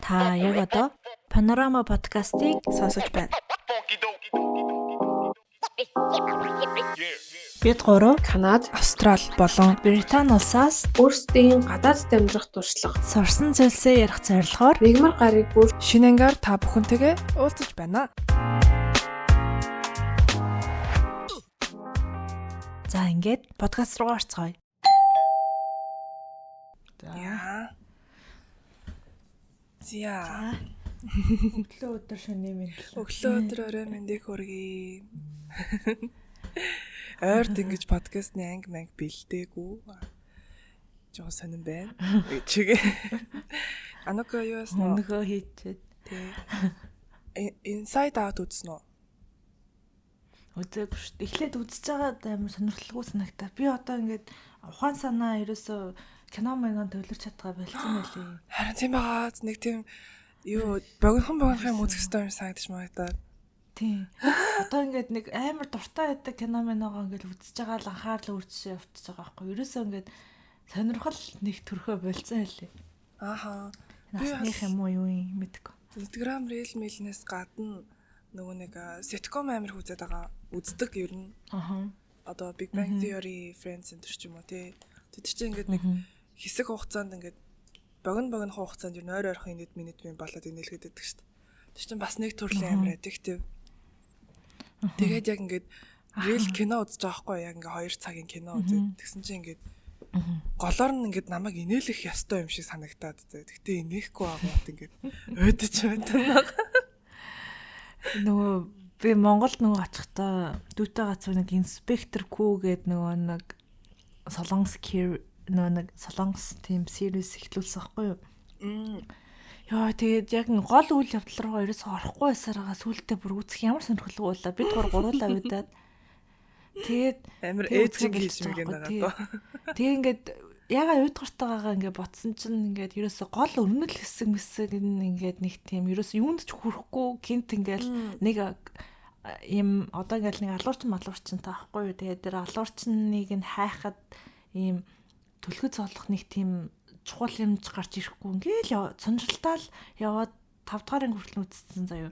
Та яг одоо Панорама подкастыг сонсож байна. Бид гурав Канад, Австрал болон Британи улсаас өөрсдийн гадаадд амьдрах туршлага, сурсан зүйлсээ ярих зорилгоор мягмар гарыг бүр шинэ ангаар та бүхэнтэйгээ уулзаж байна. За ингээд подкаст руу орцгоё. За. За. Өглөө өдөр шөнийн мэнд. Өглөө өдөр орой мэндийг хүргэе. Ойрт ингэж подкастны анги манг бэлдээгүй. Жоо сонирн байна. Чигээ. Анука юу яасан уу? Өнөөхөө хийчихэд. Тэ. Inside Out үзсэн үү? Үзээгүй шүү дээ. Эхлээд үзэж байгаад амар сонирхолгүй санагтаа. Би одоо ингээд ухаан санаа ерөөсөө кино манган төвлөрч чадгаа болцсон байлээ. Харин тийм байгаа. Нэг тийм юу богинохон богинохон юм үзэх хэрэгтэй юм санагдаж магадаа. Тийм. Одоо ингээд нэг амар дуртай байдаг кино миногоо ингээд үзэж байгаа л анхаарлаа үржиж явчихж байгаа байхгүй. Ерөөсөө ингээд сонирхол нэг төрхөө болцсон байлээ. Ааха. Насных юм уу юу юм мэдгүй. Instagram reel мэлнээс гадна нөгөө нэг sitcom амар үзээд байгаа. Үздэг ер нь. Аха. Одоо Big Bang Theory, Friends энэ төр ч юм уу тий. Тэр чинь ингээд нэг хэсэг хугацаанд ингээд богино богино хугацаанд ер нь ойр ойрхон инээд минут минь болоод инээлгээд байдаг шүү дээ. Тэр чинь бас нэг төрлийн амар addictive. Тэгээд яг ингээд real кино үзэж байгаа байхгүй яг ингээд 2 цагийн кино үзээд тэгсэн чинь ингээд голоор нь ингээд намайг инээлэх ёстой юм шиг санагтаад зэ. Тэгтээ инээхгүй байгаад ингээд уйдаж байна. Нөгөө би Монголд нөгөө очихдоо дүүтэй гацуу нэг инспектор Күү гээд нөгөө нэг солонгос кэр нөгөө нэг солонгос тийм series эхлүүлсэн байхгүй юу? Йоо тэгээд яг гол үйл явдал руу ерөөсөө орохгүй байсараа сүултээ бүр үзэх ямар сонирхолгүй боллоо. Бид гур гуруулаа уйдаад тэгээд амар ээжиг хийж мэгэн байгаа доо. Тэгээ ингээд яга уйдгартайгаагаа ингээд ботсон чинь ингээд ерөөсөө гол өрнөл хэсэг мэсэг ингээд нэг тийм ерөөсөө юунд ч хүрэхгүй гинт ингээд нэг ийм одоо ингээд нэг алуурчин малуурчин таахгүй юу. Тэгээд тэр алуурчныг нь хайхад ийм түлхэц олох нэг тийм чухал юмч гарч ирэхгүй ингээл сонирхолтой л яваад 5 дугаар анги хүртэл үзсэн заяа.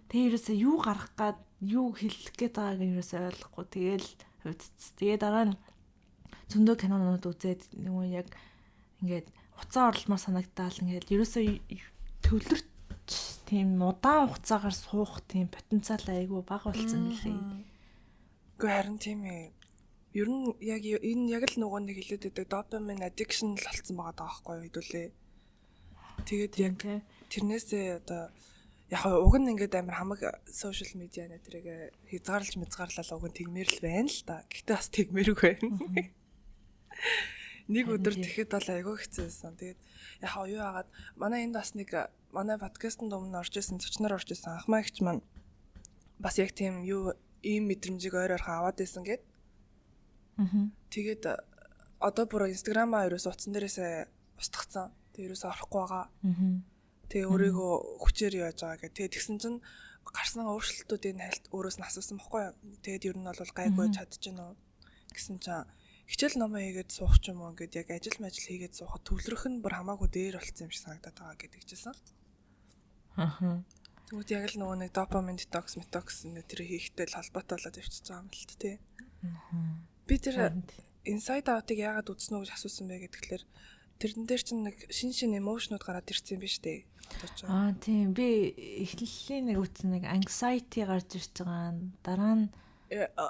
Тэгээ ерөөсөө юу гарах гад юу хэлэх гээд байгааг нь ерөөсөө ойлгохгүй тэгээл үзсэн. Тэгээ дараа нь зөндөө кинонууд үзээд нөгөө яг ингээд уцаа орломоор санагдаал ингээд ерөөсөө төвлөрч тийм удаан хугацаагаар суух тийм потенциал айгүй бага болсон мөлий. Үгүй харин тийм ээ. Ер нь яг энэ яг л нөгөө нэг хэлээд байдаг dopamine addiction л болсон байгаа даа байхгүй юу хэдүүлээ. Тэгээд яг тэрнээсээ одоо яг уг нь ингээд амар хамаг social media нэ тэрийг хязгаарлаж мязгаарлал уг нь тэгмээр л байна л та. Гэхдээ бас тэгмээргүй байна. Нэг өдөр тэгэхэд бол айгүй хэцүү байсан. Тэгээд яг юу яагаад манай энд бас нэг манай подкастт өмнө орж исэн зочноор орж исэн анхмаа эгч маань бас яг тийм юу ийм мэдрэмжийг ойр ойрхон аваад байсан гэд. Тэгээд одоо бүр Instagram-аа ерөөс утсан дээрээсээ устгацсан. Тэгээд ерөөсөө орохгүй байгаа. Тэгээ өөрийгөө хүчээр яаж байгаа гэх. Тэгээд тэгсэн чинь гарсан өөрчлөлтүүдийн хальт өөрөөс нь асуусан бохгүй юу. Тэгээд ер нь бол гайгүй чадчихэв үү гэсэн чинь хичээл номоо хийгээд суух ч юм уу ингээд яг ажил мажил хийгээд суухад төвлөрөх нь бүр хамаагүй дээр болцсон юм шиг санагдаад байгаа гэдэг чийсэн. Аха. Тэгвэл яг л нөгөө нэг допамин детокс, метокс нэ тэр хийхтэй л холбоотой болоод явчихж байгаа юм л та тий. Би тэр Inside Out-ыг яагаад үзсэн үү гэж асуусан бэ гэдгээр тэрэн дээр чинь нэг шин шин emotion-ууд гараад ирсэн юм биш үү? Аа тийм би эхлэлийн нэг үзсэн нэг anxiety гарч ирж байгаа. Дараа нь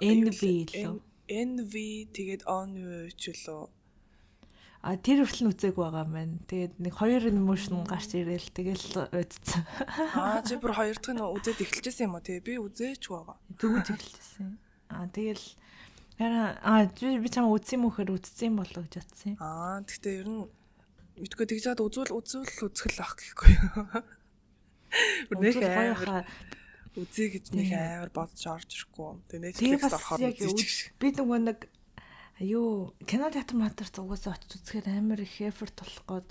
envy илүү. Envy тэгээд on ч үлээ. А тэр хүртэл нь үзээгүй байгаа юм байна. Тэгээд нэг хоёр emotion гарч ирээл тэгэл үзсэн. Аа чи бүр хоёр дахь нь үзээд эхэлжсэн юм уу тий? Би үзээч байгаа. Дөнгөж эхэлжсэн. Аа тэгэл аа би чам үзсэн юм уу гэхээр үзсэн юм болоо гэж бодсон юм. Аа тэгтээ ер нь мэдгүй тэгж чад үзвэл үзэх л ах гэхгүй юу. Бүр нэг амар үзье гэж нэг амар бодож орж ирэхгүй. Тэгээ Netflix орохоор үзчих. Би нөгөө нэг юу кино театр матарт угаасаа очиж үзэхээр амар их effort болох гээд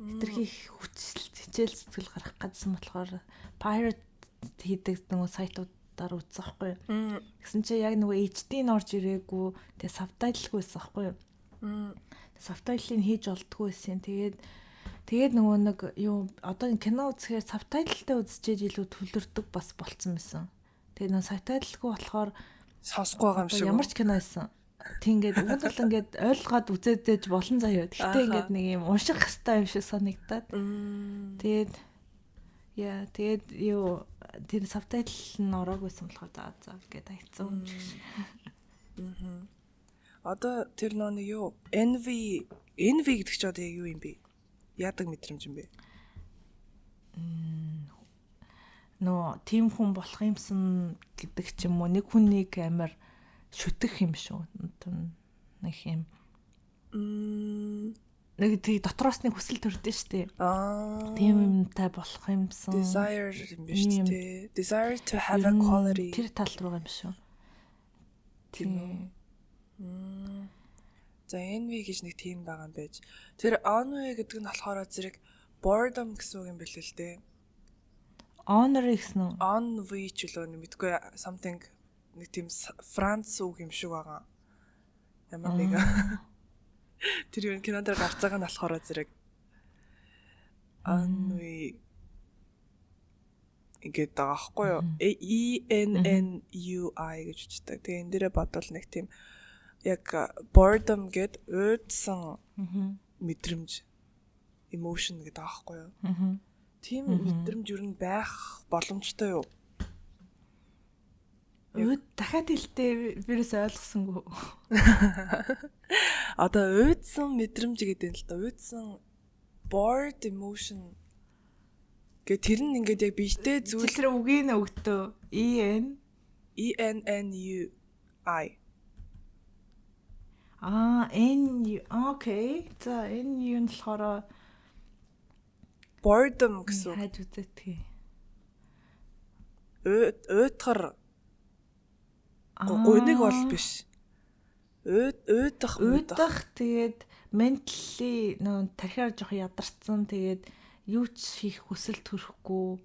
хэтэрхий их хүч хичээл сэтгэл гаргах гэдсэн болохоор pirate хийдэг нөгөө сайтуудаар үзсэн байхгүй юу. Тэгсэн чинь яг нөгөө HD нь орж ирээгүй тэгээ subtitle-гүй байсан байхгүй юу. Subtitle-ыг хийж олдгүй байсан. Тэгээд Тэгээд нөгөө нэг юу, одоо энэ кино үзэхээр subtitle тай үзчихээж илүү төвлөрдөг бас болцсон байсан. Тэгээд нөгөө subtitle гүй болохоор сонсохгүй байгаа юм шиг. Ямар ч кино байсан. Тийм, ингээд уг нь бол ингээд ойлгоод үзээдэж болно заяа. Гэхдээ ингээд нэг юм унших хэвээр юм шиг санагдаад. Тэгээд яа, тэгээд юу, тэр subtitle нь ороогүйсэн болохоор за за гээд хайцсан юм шиг. Одоо тэр нөө нэг юу, envy, envy гэдэг чи одоо яг юу юм бэ? Яадаг мэдрэмж юм бэ? Нөө тийм хүн болох юмсан гэдэг ч юм уу, нэг хүнийг амар шүтэх юм шүү. Нэг юм нэг тий дотроос нэг хүсэл төрдөн штэ. Тийм юмтай болох юмсан. Desire юм биш үү? Desire to have a quality. Тэр тал руу юм шүү. Тийм үү? За, envy гэж нэг тийм байгаа юм байж. Тэр ennui гэдэг нь болохоор зэрэг boredom гэсэн үг юм билээ л дээ. Honor гэсэн үү? Ennui ч үлээ нэг мэдгүй, something нэг тийм Франц үг юм шиг байгаа. Ямар нэг тэр юу, кинон дээр гарч байгаа нь болохоор зэрэг ennui ингээд байгаа байхгүй юу? E N N U I гэж бичдэг. Тэгээ энэ дээрээ бодвол нэг тийм яг boredom гэд уйдсан мэдрэмж, emotion гэдэг байгаа байхгүй юу? Тийм мэдрэмж юу н байх боломжтой юу? Уйд, дахиад хэлтээ, вирус ойлгосонгүй. Одоо уйдсан мэдрэмж гэдэг юм л да. Уйдсан, bored emotion гэ, тэр нь ингээд яг биетэй зүйл. Тэр үгийг нь өгдөө. E N E N N U I. Аа, N U, okay. За, N U нь болохоор boredom гэсэн үг. Хайж үзээдгээ. Уйдгар, гуниг бол биш. Уйдах. Уйдах, тэгээд mentally нөө тархиар жоох ядарсан, тэгээд юу ч хийх хүсэл төрөхгүй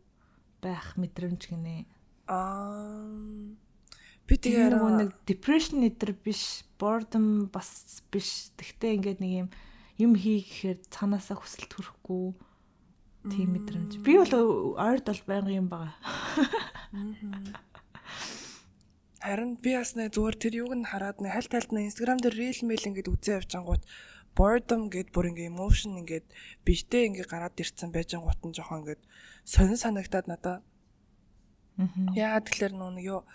байх мэдрэмж гинэ. Аа, би тэгээ нөгөө нэг depression эдэр биш, boredom бас биш. Тэгтээ ингээд нэг юм юм хийхээр цаанаасаа хүсэл төрөхгүй тийм мэдрэмж. Би бол ойрд бол байнга юм байгаа. Харин би бас нэг зүгээр тэр юуг нь хараад, нэг хальт хальт нэг Instagram дээр reel мэйл ингээд үзээ явжангуут boredom гэд бүр ингээ emotion ингээд биетэй ингээ гараад ирцэн байжангуут нь жоохон ингээд сонин санагтаад надаа. Яагаад тэгэхээр нөө нэг юу,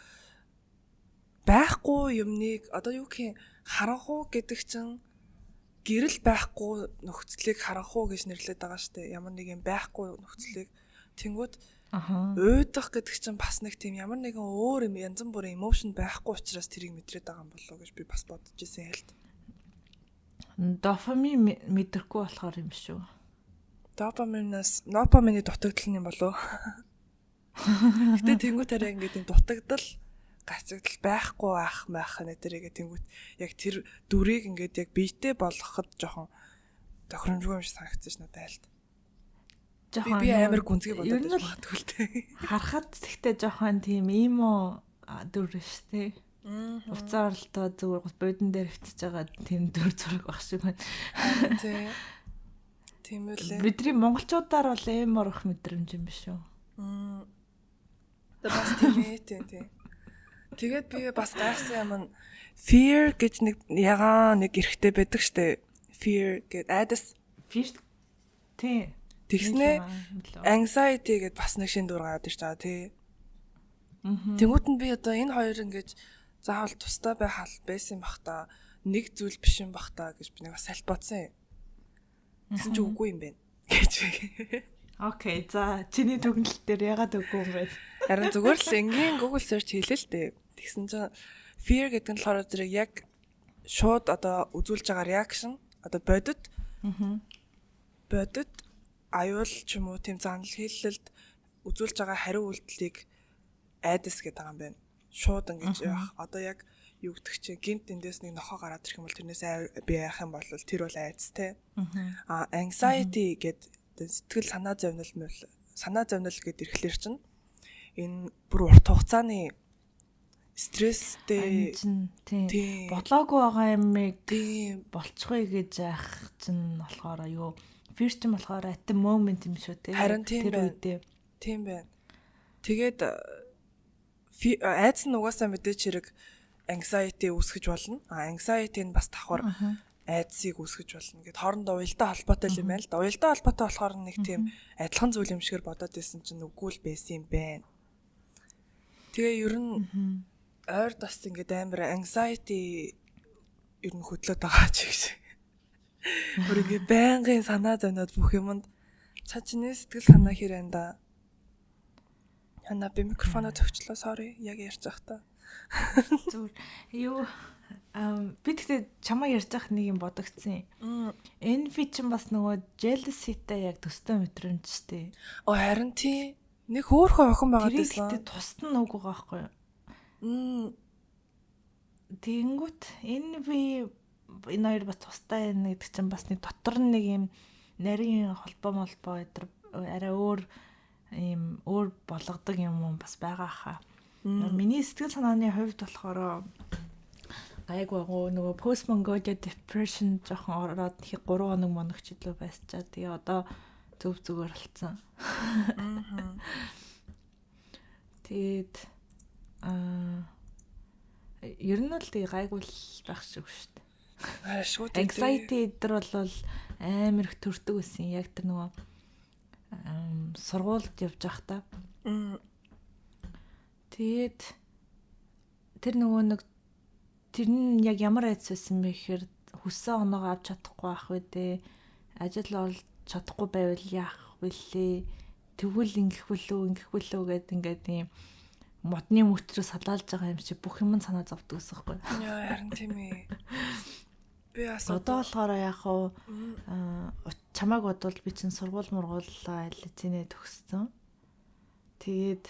байхгүй юмныг, одоо юу гэх юм, харанхуу гэдэг чинь гэрэл байхгүй нөхцөлийг харанхуу гэж нэрлэдэг байгаа шүү дээ. Ямар нэг юм байхгүй нөхцөлийг. Тэнгүүд уйдах гэдэг чинь бас нэг тийм ямар нэгэн өөр юм, янз бүрийн emotion байхгүй учраас тэрийг мэдрээд байгаа юм болоо гэж би бас бодож ирсэн хэлт. Дофамин мэдрэхгүй болохоор юм шүү. Допаминаас, допамины дутагдал юм болоо. Гэтэ тэнгуут арай ингээд юм дутагдал, гацагдал байхгүй ах майх нэ тэрийгэ тэнгуут яг тэр дүрийг ингээд яг биетэй болгоход жоохон тохиромжгүй юм шиг санагдсан ш надад айлт. Жохон би амар гүнзгий бодоод ер нь байж бол магадгүй л дээ. Харахад гэхдээ жоохон тийм emo дүр шүү дээ. Уцаар оролтоо зүгээр буудан дээр хөвтөж байгаа тийм дүр зураг баг шиг байна. Тий. Тийм үлээ. Бидний монголчуудаар бол emo орох мэдрэмж юм биш үү? Тэгээ бас тийм ээ, тийм тийм. Тэгээд би бас гайхсан юм нь fear гэж нэг ягаан нэг эрхтэй байдаг штэ. Fear гэд, айдас. Fear, тий. Тэгснээ anxiety гэд бас нэг шинэ дүр гараад ирж байгаа, тий. Тэнгүүт нь би одоо энэ хоёр ингэж заавал тустай байх хал байсан бах та, нэг зүйл биш юм бах та гэж би нэг бас салт бодсон юм. Тэгсэн чи үгүй юм байна гэж. Okay, за, чиний дүгнэлт дээр ягаад үгүй юм бэ? Харин зүгээр л энгийн Google search хийлээ л дээ. Тэгсэн чинь fear гэдэг нь болохоор зэрэг яг шууд одоо үзүүлж байгаа reaction, одоо бодит аюул ч юм уу, тийм занал хийлэлд үзүүлж байгаа хариу үйлдэлийг айдас гэдэг байгаа юм байна. Шууд ингэж явах. Одоо яг юу гэдэг чинь, гинт эндээс нэг нохоо гараад ирэх юм бол тэрнээс би яах юм бол тэр бол айдас, те. А anxiety гэдэг сэтгэл санаа зовнил, санаа зовнил гэд ирэхлээр чинь энэ бүр урт хугацааны стресстэй. Тийм. Бодлоогүй байгаа юмыг тийм болчихъя гэж яах чинь болохоор юу, Fear чинь болохоор at the moment юм шүү те. Харин тийм байна. Тийм байна. Тэгээд айдас нь угаасаа мэдээч хэрэг anxiety үүсгэж болно. А anxiety нь бас давхар айдсыг үүсгэж болно. Гэт хоорондоо уялдаа холбоотой юм байна л да. Уялдаа холбоотой болохоор нэг тийм адилхан зүйл юм шигээр бодоод байсан чинь үгүй л байсан юм байна. Тэгээ ер нь ойрд бас ингээд амар anxiety ер нь хөдлөөд байгаа ч гэж. Бүр ингээд байнгын санаа зовноод бүх юмд цаа чиний сэтгэл санаа хэр байна да? Яна, би микрофоноо зөгчлөө, sorry, яг ярьж байхдаа. Зүгээр юу, би тэгтээ чамаа ярьж байхад нэг юм бодогдсон. Envy чинь бас нөгөө jealousy-тай яг төстэй мэдрэмж штэ. Оо, харин тий. Нэг хөөхөн охин байгаа байсан. Тэгтээ тусад нь үг байгаа байхгүй юу? Тэгэнгүүт envy энэ хоёр бас тустай байна гэдэг чинь бас нэг дотор нь нэг юм нарийн холбоо молбоо өдр арай өөр ийм өөр болгодог юм бас байгаа хаа. Миний сэтгэл санааны хувьд болохоор гайгүй гоо, нөгөө post Mongolia depression жоохон ороод 3 хоног моногч илүү байсчаа. Тэгээ одоо зөв зүгээр болцсон. Тэгээд ер нь л тэгээ гайгүй л байх шиг шүү дээ. Шүү дээ. Anxiety эдэр бол амар их төрдөг байсан. Яг тэр нөгөө сургуульд явж байхдаа. Тэгээд тэр нөгөө нэг тэр нь яг ямар айдас байсан бэ гэхээр хүссэн оноогоо авч чадахгүй байх үү дээ. Ажил олж чадахгүй байвал яах вүлээ? Тэгвэл ингэх вүлүү, ингэх вүлүү гэд ингээд ийм модны мөчрөө салаалж байгаа юм шиг бүх юм санаа зовдөг гэсэн байхгүй. Яа, харин тийм ээ. Би бас одоо болохоор яг уу чамааг бодвол би чинь сургууль мургууллаа лицензээ төгссөн. Тэгээд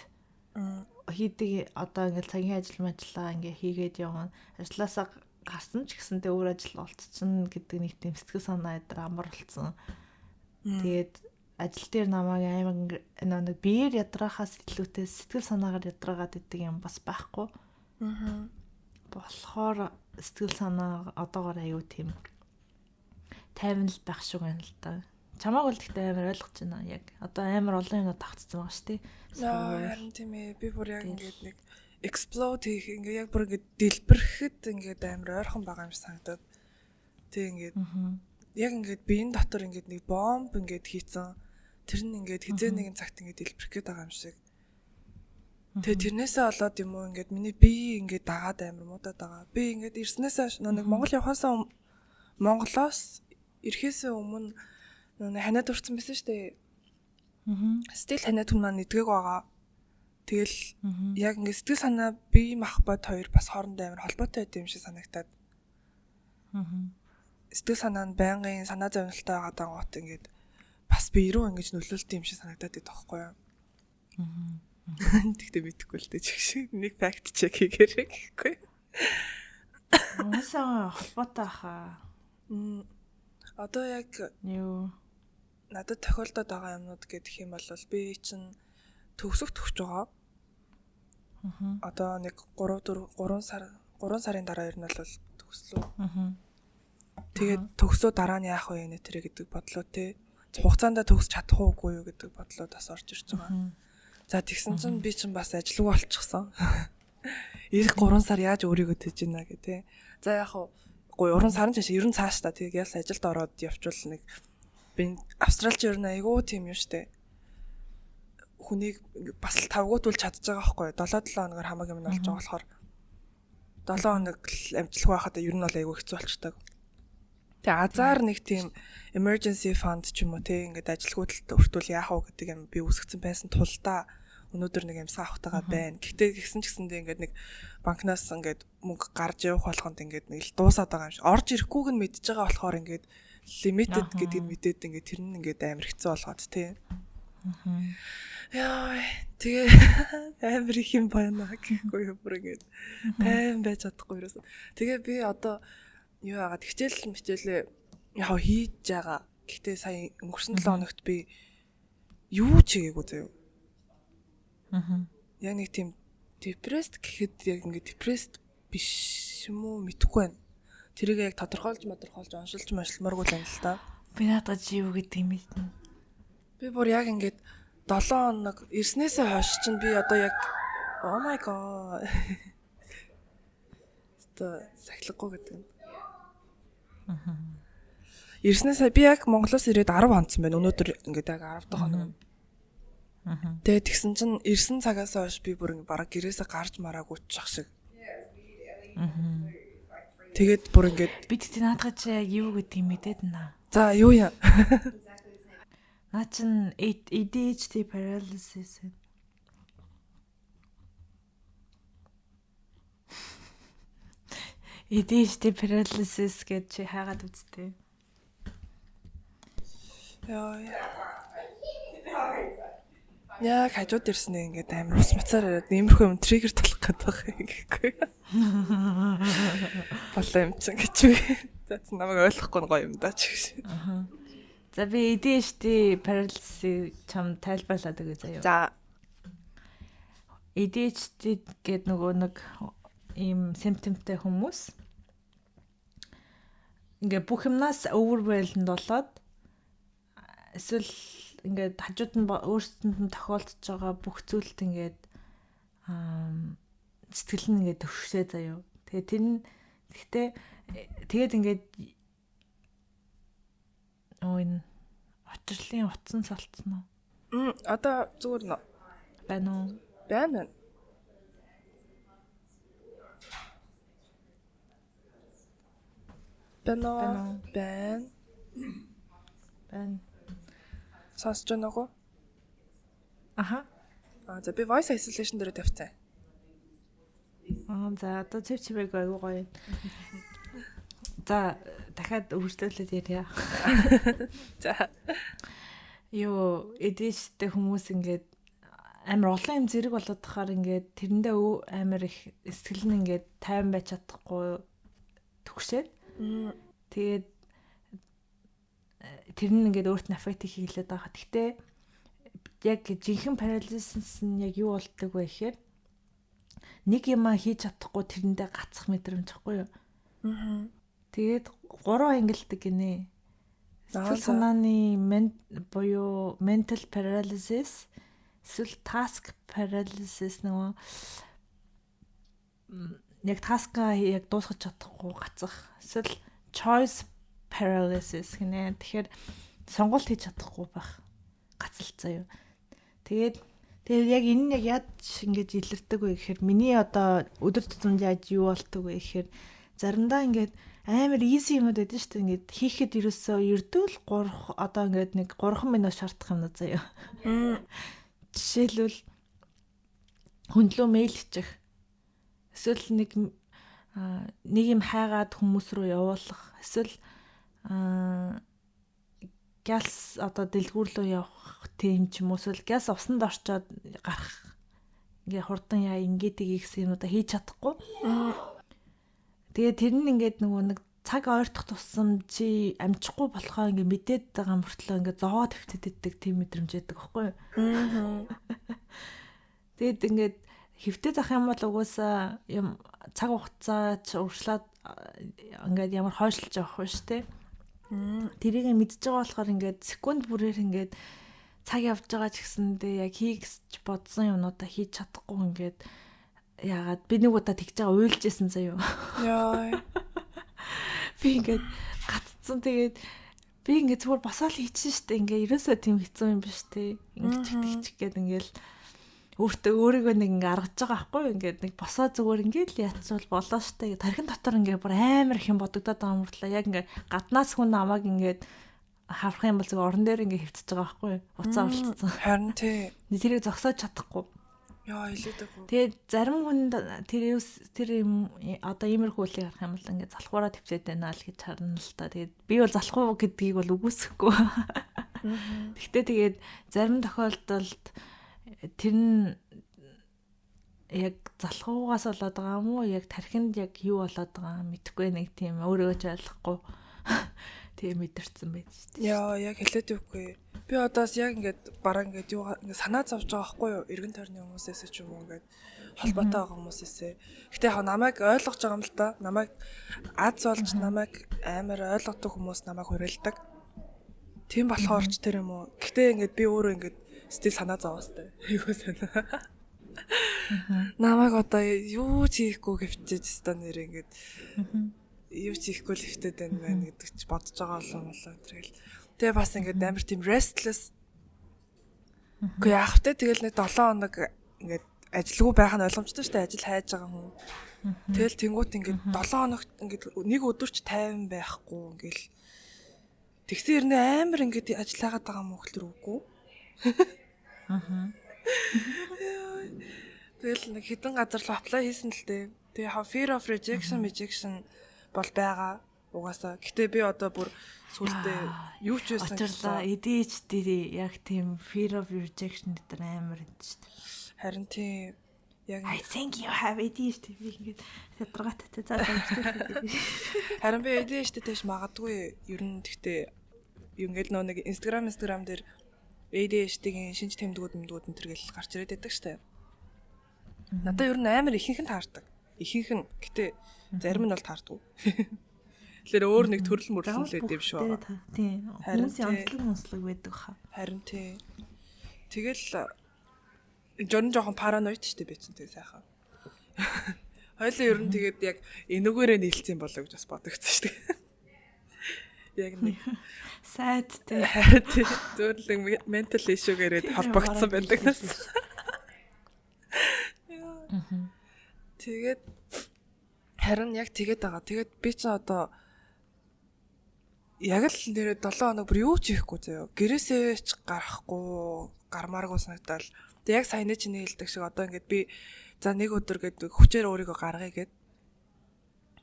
хийдэг одоо ингээл цагийн ажил мажлаа ингээ хийгээд явна. Ажлаасаа гарсан ч гэсэнтэй өөр ажил олцсон гэдэг нэг тийм сэтгэл санаа эдэр амар болцсон. Тэгээд ажил дээр намайг амар нэг биеэр ядраахаас илүүтэй сэтгэл санаагаар ядраагаад идэг юм бас байхгүй. Болохоор сэтгэл санаа одоогоор аюу тийм тайван л байх шиг байна л да. Чамааг бол гэхдээ амар ойлгож байна яг. Одоо амар олон юмнууд тавцсан байгаа шүү дээ. Харин тийм ээ. Би бүр яг ингээд нэг explode хийх, ингээд яг бүр ингээд дэлбэрэхэд ингээд амар ойрхон байгаа юм шиг санагдаад. Тэг ингээд яг ингээд биеийн дотор ингээд нэг бомб ингээд хийцэн. Тэр нь ингээд хизээ нэгэн цагт ингээд дэлбэрэх гээд байгаа юм шиг. Тэгээ тэрнээсээ болоод юм уу, ингээд миний бие ингээд дагаад амар муудаад байгаа. Би ингээд ирснээсээ нэг Монгол явхаасаа, Монголоос ирэхээсээ өмнө нэг ханиад урцсан байсан шүү дээ. Still ханиад хүн маань эдгээг байгаа. Тэгэл яг ингээд сэтгэл санаа, бие махбод хоёр бас хоорондоо амар холбоотой байд юм шиг санагтаад. Сэтгэл санаа нь байнгын санаа зовнилтой байгаа дангуут ингээд бас бие рүү ингэж нөлөөлт юм шиг санагдаад байдаг байхгүй юу? Тэгтээ мэдэхгүй л дээ чиг шиг нэг fact check хийгээрэй гэхгүй. Уусаа холбоотой хаа. Одоо яг юу надад тохиолдоод байгаа юмнууд гэх юм бол би чинь төгсөх төгсөж байгаа. Одоо нэг 3 4 3 сар 3 сарын дараа ер нь бол төгслөө. Тэгээд төгсөө дараа нь яах вэ нэ тэрэ гэдэг бодлоо те. Хугацаанд төгсч чадах уугүй юу гэдэг бодлоо бас орж ирж байгаа. За, тэгсэн чинь би чинь бас ажилгүй болчихсон. Ирэх 3 сар яаж өөрийгөө тэж гинэ гэх те. За, яг хуу гой 3 сар нь чааш ер нь цааш та тэг ялс ажилд ороод явчвал нэг би Австралч ер нь айгүй тийм юм штэ. Хүнийг бас л тавгуутулж чадж байгаа байхгүй 7 7 хоногор хамаг юм болж байгаа болохоор 7 хоног л амжилтгүй байхад ер нь бол айгүй хэцүү болчтой. Тэгээ азар нэг тийм emergency fund ч юм уу те, ингээд ажилгүйдэлд өртвөл яах вэ гэдэг юм би үүсгэсэн байсан тулдаа өнөөдөр нэг амьсгаа авахтайгаа байна. Гэхдээ гисэн ч гэсэндээ ингээд нэг банкнаас ингээд мөнгө гарч явах болгонд ингээд нэг л дуусаад байгаа юм шиг. Орж ирэхгүйг нь мэдж байгаа болохоор ингээд limited гэдгийг мэдээд ингээд тэр нь ингээд амар хэцүү болгоод тий. Яа, тэгээ амар их юм байна гэхгүй юу, бүр ингээд тайван байж чадахгүй юусэн. Тэгээ би одоо юу яагаад хичээл мичээлээ яг хийж байгаа. Гэхдээ сая өнгөрсөн 7 хоногт би юу ч хийгээгүй заяа. Яг нэг тийм depressed гэхэд яг ингээд depressed биш юм уу, мэдэхгүй байна. Тэрийг яг тодорхойлж модорхойлж оншилж мошилмааргүй л юм л та. Би наадаа чи юу гэдэг юм бэ? Би бүр яг ингээд 7 хоног ирснээсээ хойш чинь би одоо яг oh my god. Одоо сахилахгүй гэдэг юм. Ирснээсээ би яг Монголоос ирээд 10 хонцсон байна. Өнөөдөр ингээд яг 10 дахь хоног. Тэгээд тэгсэн чинь ирсэн цагаас хойш би бүр ингээд бараг гэрээсээ гарч мараагүй ч ах шиг. Тэгээд бүр ингээд Би тэгтээ наадаа чи яг юу гэдэг юм мэдээд наа. За юу юм? Наа чин ADHD paralysis. ADHD paralysis гэж чи хайгаад үзтээ. Яа. Яг хажууд ирсэн ингээд амар ус мацаар яриад иймэрхүү юм триггер талах гэдэг байх юм гэхгүй. Болоо юм чинь гэж би. За намайг ойлгохгүй нь гоё юм да ч гэж. Аа. За би ADHD paralysis чам тайлбарлаад өгье заяа. За. ADHD гэдэг нөгөө нэг ийм симптомтай хүмүүс ингээ бүх юмнаас overwhelmed болоод эсвэл ингээд хажууд нь өөрсдөнд нь тохиолдож байгаа бүх зүйлд ингээд сэтгэл нь ингээд төвшсөө заяа. Тэгээ тэр нь гэхдээ тэгээд ингээд энэ учирлын утсан салцсан уу? Одоо зүгээр нөө. Байна уу? Байна. Байна уу? Байна. Байна. Сонсож байна уу? Аха. Аа за би voice isolation дээр тавьсан. Аа за одоо чив чивээг айгуу гоё. За дахиад үргэлжлүүлээд ярья. За. Юу эдэжтэй хүмүүс ингээд амар олон юм зэрэг болоод тахаар ингээд тэрэндээ амар их сэтгэл нь ингээд тайван байж чадахгүй төгшөөд. Тэгээд тэр нь ингээд өөрт нь аффект хийлээд байгаа. Гэхдээ яг жинхэнэ парализис нь яг юу болдог вэ гэхээр нэг юмаа хийж чадахгүй тэрэндээ гацах мэдрэмж байхгүй юу? Аа. Тэгээд 3 ангилдаг гинэ. Сэтгэл санааны буюу mental paralysis эсвэл task paralysis нөгөө яг task-аа яг дуусгах чадахгүй гацах эсвэл choice paralysis гинэ. Тэгэхээр сонголт хийж чадахгүй байх гацалцаа юу. Тэгээд яг энэ нь яг яаж ингэж илэрдэг вэ гэхээр миний одоо өдөр тутамд яаж юу болдог вэ гэхээр заримдаа ингээд амар easy юмуд байдаг шүү дээ. Ингээд хийхэд ерөөсөө ердөөл 3 одоо ингээд нэг 3 минут шаардах юмнууд заяа. Жишээлбэл хөндлөө мэйл бичих. Эсвэл нэг юм хайгаад хүмүүс рүү явуулах. Эсвэл гялс одоо дэлгүүр рүү явах тийм ч юм уу эсвэл гялс усанд орчоод гарах ингээ хурдан яа ингээд гэсэн юмудаа хийж чадахгүй. Тэгээ тэр нь ингээд нөгөө нэг цаг ойртох тусам чи амжихгүй болохоо ингээ мэдээд байгаа мөртлөө ингээ зовоо твтэд иддэг тийм мэдрэмж байдаг байхгүй юу? Тэгээд ингээд хэвтээд ах юм бол угаасаа юм цаг хугацаа ч урагшлаад ингээд ямар хойшлж явах вэ шүү дээ. Тэрийг мэдж байгаа болохоор ингээд секунд бүрээр ингээд цаг явж байгаа ч гэсэндээ яг хий гэж бодсон юмнуудаа хийж чадахгүй ингээд яагаад би нэг удаа тэгж байгаа уйлжсэн заяа. Яа. Би ингээд гатцсан тэгээд би ингээд зүгээр босоол хийчихсэн шүү дээ. Ингээд ерөөсөө тийм хэцүү юм биш үү? Ингээд тэгчих гээд ингээд өөртөө өөрийгөө нэг ингээд аргаж байгаа байхгүй юу? Ингээд нэг босоо зүгээр ингээд л ятсвал болоо штэ. Тархин дотор ингээд бүр амар их юм бодогдоод байгаа мөртлөө яг ингээд гаднаас хүн намайг ингээд харах юм бол зүгээр орон дээр ингээд хэвтэж байгаа байхгүй юу? Уцаа оролцсон. Харин тий. Тэрийг зогсоож чадахгүй. Яа, илээдэг. Тэгээд зарим хүнд тэр юм одоо иймэрхүү үлийг харах юм бол ингээд залхуураа твтээд байна л гэж харна л та. Тэгээд би бол залхуу гэдгийг бол үгүйсэхгүй. Гэхдээ тэгээд зарим тохиолдолд тэр нь яг залхуугаас болоод байгаа юм уу? Яг тархинд яг юу болоод байгаа мэдэхгүй нэг тийм өөрийгөө ч ойлгохгүй тийм мэдэрсэн байж шүү дээ. Яа, яг хэлээд өгөхгүй. Би одоос яг ингээд бараг ингээд юу ингээд санаа зовж байгаа байхгүй юу? Эргэн тойрны хүмүүсээс ч юм уу ингээд холбоотой байгаа хүмүүсээсээ. Гэтэ яг намайг ойлгож байгаа юм л та. Намайг аз болж намайг амар ойлгодог хүмүүс намайг хүрээлдэг. Тийм болохоор ч тэр юм уу. Гэтэ ингээд би өөрөө ингээд still санаа зовоостай. Айгуу санаа. Намайг одоо юу ч хийхгүй гэвчээж өстой нэр ингээд юу ч хийхгүй л хэвтээд байна байна гэдэг чи бодож байгаа болоо болоо тэргээл. Тэгээ бас ингээд амар тийм restless. Үгүй яах вэ? Тэгэл нэг 7 хоног ингээд ажилгүй байх нь ойлгомжтой шүү дээ. Ажил хайж байгаа хүн. Тэгэл тэнгуут ингээд 7 хоногт ингээд нэг өдөрч 50 байхгүй ингээл тэгсэн хэрнээ амар ингээд ажиллаагаад байгаа юм уу гэхэлэр үгүй. Аа. Тэгэл нэг хэдэн газар л apply хийсэн л дээ. Тэгээ яг fear of rejection бол байгаа угаасаа. Гэтэ би одоо бүр сүултээ юу ч байсан гэсэн ADHD яг тийм fear of rejection гэдэг амар энэ шүү дээ. Харин тийм яг I think you have ADHD би ингээд ядаргаатай за за. Харин би ADHD тэш магадгүй ер нь тэгтээ ингээд нөө нэг Instagram дээр ADHD-гийн шинж тэмдгүүд мэмдгүүд энэ төр гэл гарч ирээд байдаг штэ. Надад ер нь амар ихэнх нь таардаг. Ихэнх нь гэтээ зарим нь бол таардгүй. Тэгэхээр өөр нэг төрөл мөрлөн л байд юм шүү. Тийм. Хүмүүсийн онцлог онцлог байдаг хаа. Харин тийм. Тэгэл жон жоохон параноид штэ би чинь тэгээ сайхан. Хоёлаа ер нь тэгээд яг энэгээрээ нийлцсэн болоо гэж бас бодогдсон штэ. Яг нэг sad тий. Зөвөр л mental issue гэрээд холбогдсон байдаг нас. Тэгээд харин яг тэгээд байгаа. Тэгээд би ч одоо яг л нэрээ 7 хоног бүр юу ч хийхгүй заяа. Гэрээсээ ч гарахгүй, гармааргүй санагдал. Тэг яг саяны чиний хэлдэг шиг одоо ингээд би за нэг өдөр гээд хүчээр өөрийгөө гаргая гэд.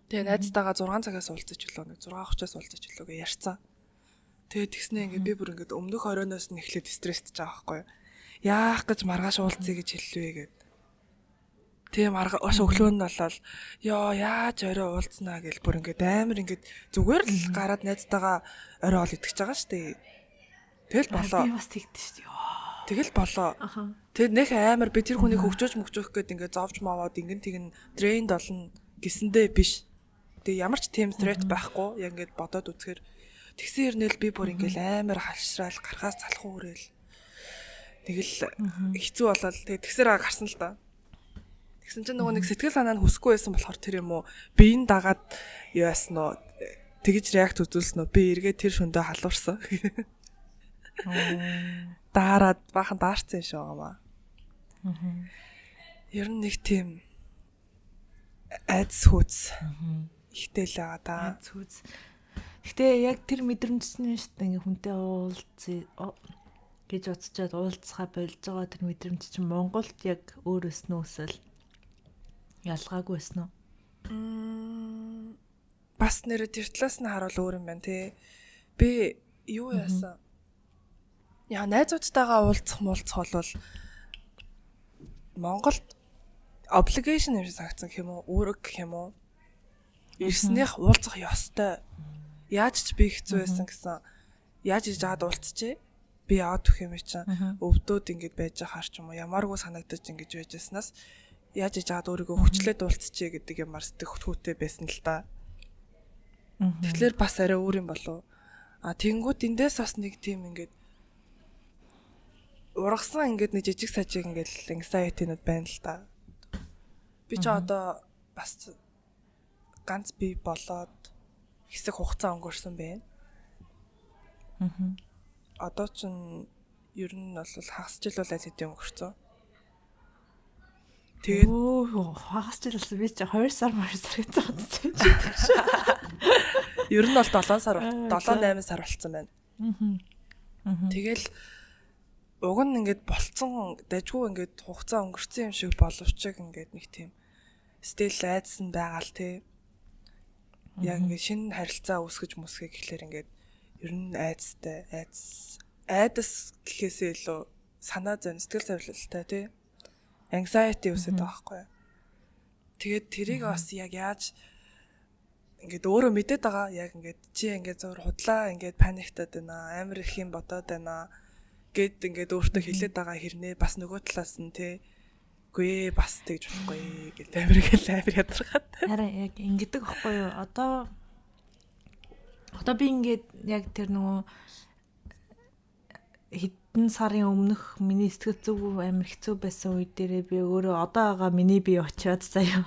Тэгээ найзтайгаа 6 цагаас уулзаж өглөө нэг 6:30-аас уулзаж өглөө гэж ярьсан. Тэгээ тэгснээ ингээд би бүр ингээд өмнөх оройноос нь эхлээд стресстэй байгаа байхгүй юу. Яах гэж маргааш уулзъя гэж хэллээ гэд. Тэгээ маргааш өглөө нь болоод ёо яаж орой уулзнаа гэл бүр ингээд амар ингээд зүгээр л гараад найзтайгаа орой ол итгэж байгаа шүү дээ. Тэгэл болоо. Би бас тэгдэж шүү дээ. Тэгэл болоо. Тэгээд нэх амар би тэр хүнийг хөгжөөж мөгжөөх гээд ингээд зовж мовоод ингэн тэгин тренд болно гэсэндээ биш. Тэгээ ямар ч тийм threat байхгүй. Яг ингээд бодоод үзэхээр тэгсэн хэрнээл би бүр ингээд амар халшраал гарахаас залхуу үрээл. Тэгэл хэцүү болоод тэгээ тэгсээр гарсан л да. Тэгсэн чинь нөгөө нэг сэтгэл санаа нь хүсэхгүй байсан болохоор тэр юм уу биеийн дагаад юу яасан уу тэгж реакт үзүүлсэн үү би эргээ тэр шөндөө халуурсан. Daarаад баахан даарсан юм шиг байгаа маа. Ер нь нэг тийм айдас хүйц ихтэй л байгаа да. Айдас хүйц. Гэтэ яг тэр мэдрэмж чинь шүү дээ ингээ хүнтэй уулзъя гэж утчаад уулзхаа болж байгаа тэр мэдрэмж чинь Монголд яг өөр өснө үсэл ялгаагүй байсан уу? Бас нэрээ тэр талаас нь харуул өөр юм байна те. Би юу яасан? Яа найзуудтайгаа уулзах муулзах бол Монголд obligation юм шиг санагдсан гэх юм уу? Үүрэг гэх юм уу? Ирснийх уулзах ёстой. Яаж ч би хэцүү байсан гэсэн. Яаж иж жаад уулзчихээ? Би яваад өгөх юм чинь өвдөөд ингэж байж байхаар ч юм уу ямааргүй санагдаж ингэж байж байснаас яаж иж жаад өөрийгөө хүчлээд уулзчихээ гэдэг юмар сэтгэхүйтэй байсан л та. Тэгэхээр бас арай өөр юм болов. А тэнгуут эндээс бас нэг тийм ингээд ургасан ингээд нэг жижиг сажиг ингээд anxiety-нууд байна л та. Би ч одоо бас ганц бие болоод хэсэг хугацаа өнгөрсөн байна. Одоо ч ер нь бол хагас жил бол аль хэдийн өнгөрцөн. Тэгээд хагас жил болсон би чи 2 сар мар сар гэж бодсон чи. Ер нь бол 7 сар 7 8 сар болцсон байна. Тэгэл уг нь ингээд болцсон дажгүй ингээд хугацаа өнгөрцөн юм шиг боловч ингээд нэг тийм стил айдсан байгаа л тий. Яг ингээд шинэ харилцаа үүсгэж мүсгэх гэхлээр ингээд ер нь айдастай айдас гэхээсээ илүү санаа зовно сэтгэл зовлолтой тий. Anxiety үүсээд байгаа байхгүй юу. Тэгээд тэрийг бас яг яаж ингээд өөрөө мэдээд байгаа яг ингээд чи ингээд зур худлаа ингээд паниктаад байна амар их юм бодоод байна гэд ингээд өөртөө хэлээд байгаа хэрнээ бас нөгөө талаас нь тий үгүй бас тэгж болохгүй гэд амар гэл амар ядаргаад. Харин яг ингэдэг байхгүй юу. Одоо би ингээд яг тэр нөгөө хэдэн сарын өмнөх миний сэтгэл зүв амар хэцүү байсан үе дээрээ би өөрөө одоо байгаа миний би очиод заяа.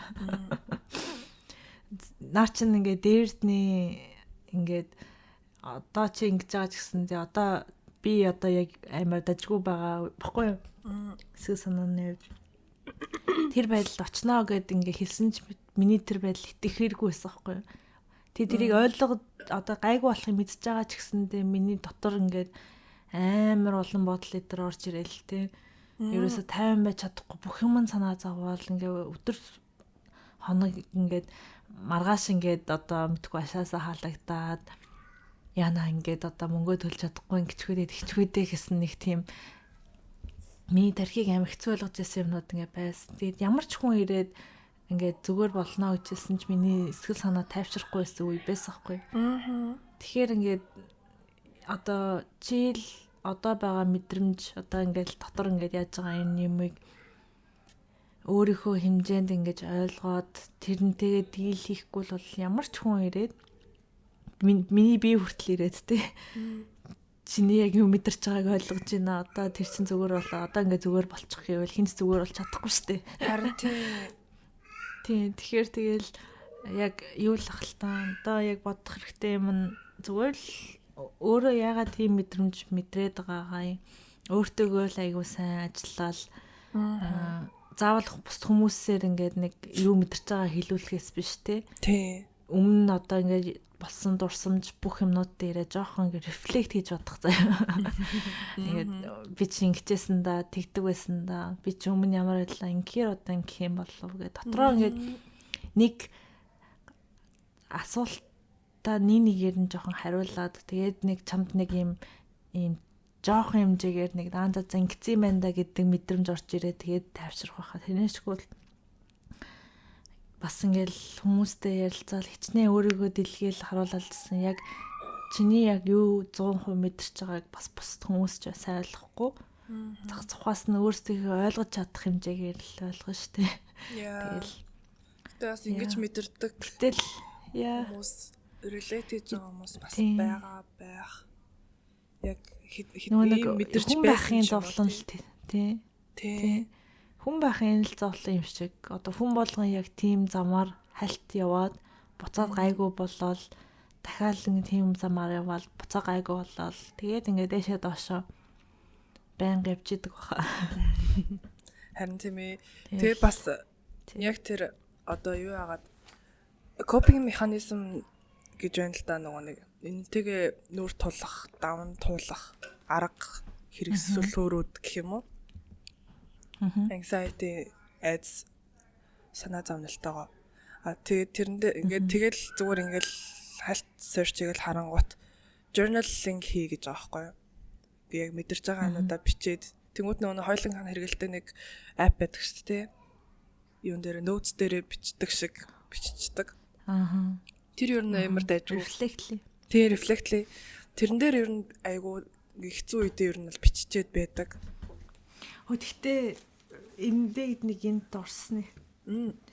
Наа чин ингээд дээрдний ингээд одоо чи ингэж байгаа ч гэсэн тий одоо би одоо яг амар дажгүй байгаа баггүй юу? Сэтгэл санааны хувьд тэр байдалд очноо гэд ингээ хэлсэн ч миний тэр байдал итгэхэргүй байсан байхгүй юу? Тэгээ тэрийг ойлго одоо гайгүй болохыг мэдж байгаа ч гэсэндээ миний дотор ингээд амар олон бодол эдэр орж ирэл те. Ерөөсө тайван байж чадахгүй бүх юм санаа зовоол ингээ өдөр хоног ингээд маргааш ингээд одоо мэдгүй ашаасаа хаалагдаад яана ингээд одоо мөнгөө төлж чадахгүй ингэчгүүдээ тэгчгүүдээ гэсэн нэг тийм миний тархийг амар хэцүү болгож ирсэн юмнууд ингээ байсан. Тэгээд ямар ч хүн ирээд ингээд зүгээр болно гэжсэн ч миний сэтгэл санаа тайвшрахгүй байсан үе байсан хгүй. Аа. Тэгэхээр ингээд одоо чийл одоо байгаа мэдрэмж одоо ингээд дотор ингээд яаж байгаа энэ юмыг өөрийнхөө хэмжээнд ингэж ойлгоод тэрнтэйгээ дийл хийхгүй бол ямар ч хүн ирээд миний бие хүртэл ирээд те чиний яг юу мэдэрч байгааг ойлгож байна. Одоо тэр чин зүгээр болоо. Одоо ингээ зүгээр болчих гэвэл хинт зүгээр болж чадахгүй шүү дээ. Харин тий. Тийм. Тэгэхээр тэгэл яг юу л ах л та. Одоо яг бодох хэрэгтэй юм нь зүгээр л өөрөө яагаад тийм мэдрэмж мэдрээд байгаагаа юм. Өөртөөгөө л айгуу сайн ажиллаад заавал бус хүмүүсээр ингээд нэг юу мэдэрч байгаа хэлүүлэхээс биш те. Тий. Өмнө нь одоо ингээд болсон дурсамж бүх юмнууд дээрээ жоохон ингээд reflect хийж бодох заяа. Ингээд би чи ингэжсэн да, тэгдэг байсан да. Би чи өмнө ямар байлаа, ингэхээр одоо ингэх юм болов гэ. Дотроо ингээд нэг асуултаа нэг нэгээр нь жоохон хариулаад тэгээд нэг чамд нэг юм ийм жоохон хэмжээгээр нэг наан за ингэсэн юм байна да гэдэг мэдрэмж орж ирээ тэгээд тайвшрах байхаа. Тэрнээшгүй л бас ингээл хүмүүстэй ярилцаал хичнээн өөрийгөө дэлгээл харуулалдсан яг чиний яг юу 100% мэдэрч байгааг бас бусд хүмүүс ч сайн ойлгохгүй. Зах цухаас нь өөрсдийнхөө ойлгож чадах хэмжээгээр л ойлгоно шүү дээ. Тэгэл. Гэтэ бас ингэж мэдэрдэг. Гэтэл яа хүмүүс relate хийж байгаа хүмүүс бас байгаа байх. Яг хэд мэдэрч байхын зовлон л тий. Тий. Хүн байхын л зовлон юм шиг. Одоо хүн болгон яг тийм замаар хальт яваад буцаад гайгүй болоод дахиад нэг тийм замаар явбал буцаа гайгүй болоод тэгээд ингээд дээшээ доошоо байнга явж идэг баха. Харин тийм ээ. Тэгээ бас яг тэр одоо юу яагаад coping механизм гэж байна л да нөгөө нэг энэтэйгээ нүүр тулах, даван туулах арга хэрэгсэлөөрүүд гэх юм уу? Anxiety айдас санаа зовнилтойгоо. А тэгээд тэрэндээ ингээд тэгэл зүгээр ингээд хальт search хийгээл харангуут journaling хий гэж байгаа байхгүй юу? Би яг мэдэрч байгаа юмудаа бичээд тэнгуут нөгөө хоёулын хан хэрэгэлтэй нэг app байдаг шүү дээ. Юун дээр notes дээрээ бичдэг шиг биччихдэг. Аа. Тэр ер нь амар дайжгүй. Reflectly. Тий, reflectly. Тэрэн дээр ер нь айгүй хэцүү үедээ ер нь бол биччихэд байдаг. Хөө тэгтээ эндээ нэг энд орсны.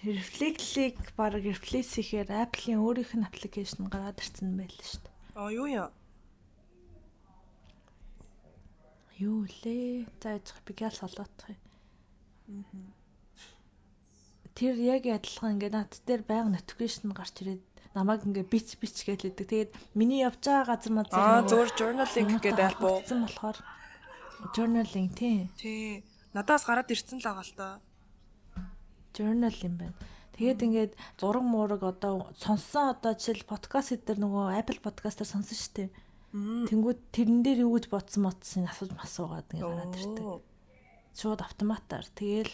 Reflectly-г баг replace хийхээр Apple-ийн өөрийнх нь application гараад ирсэн байл шүү дээ. Аа юу яа? Юу лээ? За яж би гял солоодох юм. Тэр яг адилхан ингээд над дээр байнга notification гарч ирээд намайг ингээ бич бич гэж лээдэг. Тэгээд миний явж байгаа газар мазар Аа зөвөр journaling гэдэг app уу? болохоор journaling тий. Тий. Надаас гараад ирсэн л байгаа л та. Journal юм байна. Тэгээд ингээд зураг муураг одоо сонссон одоо жишээл подкаст дээр нөгөө Apple podcast-аар сонсон шүү дээ. Тэнгүүд тэрэн дээр юу гэж бодсон мотсон асууж масуугаад ингээд гараад ирдэг. Шууд автоматар. Тэгээл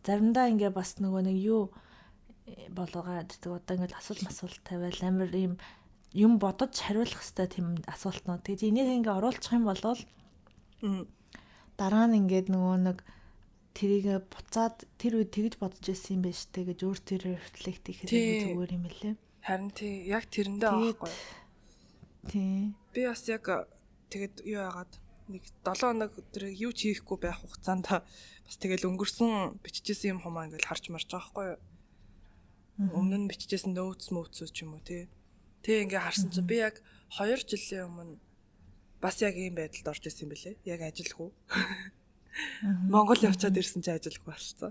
заримдаа ингээ бас нөгөө нэг юу болгоод ирдэг. Одоо ингээд асуулт масуулт тавиал амар ийм юм бодож хариулах хэвээр тийм асуултнууд. Тэгээд энийг ингээ оруулчих юм бол дараа нь ингээд нөгөө нэг тэрийг буцаад тэр үед тэгж бодож ирсэн юм байна штэ гэж өөр тэр reflect хийхэд зүгээр юм лээ. Харин тий яг тэрэндээ аахгүй. Тий. Би бас яг тэгээд юу яагаад нэг 7 хоног тэр юу ч хийхгүй байх хугацаанд бас тэгэл өнгөрсөн биччихсэн юм хумаа ингээл харж марж байгаа байхгүй юу. Өмнө нь биччихсэн notes мөөцөө ч юм уу тий. Тэг ингээ харсан чинь би яг 2 жилийн өмнө Бас яг ийм байдалд орж исэн юм бэлээ. Яг ажилгүй. Монгол явчаад ирсэн чи ажилгүй болцсон.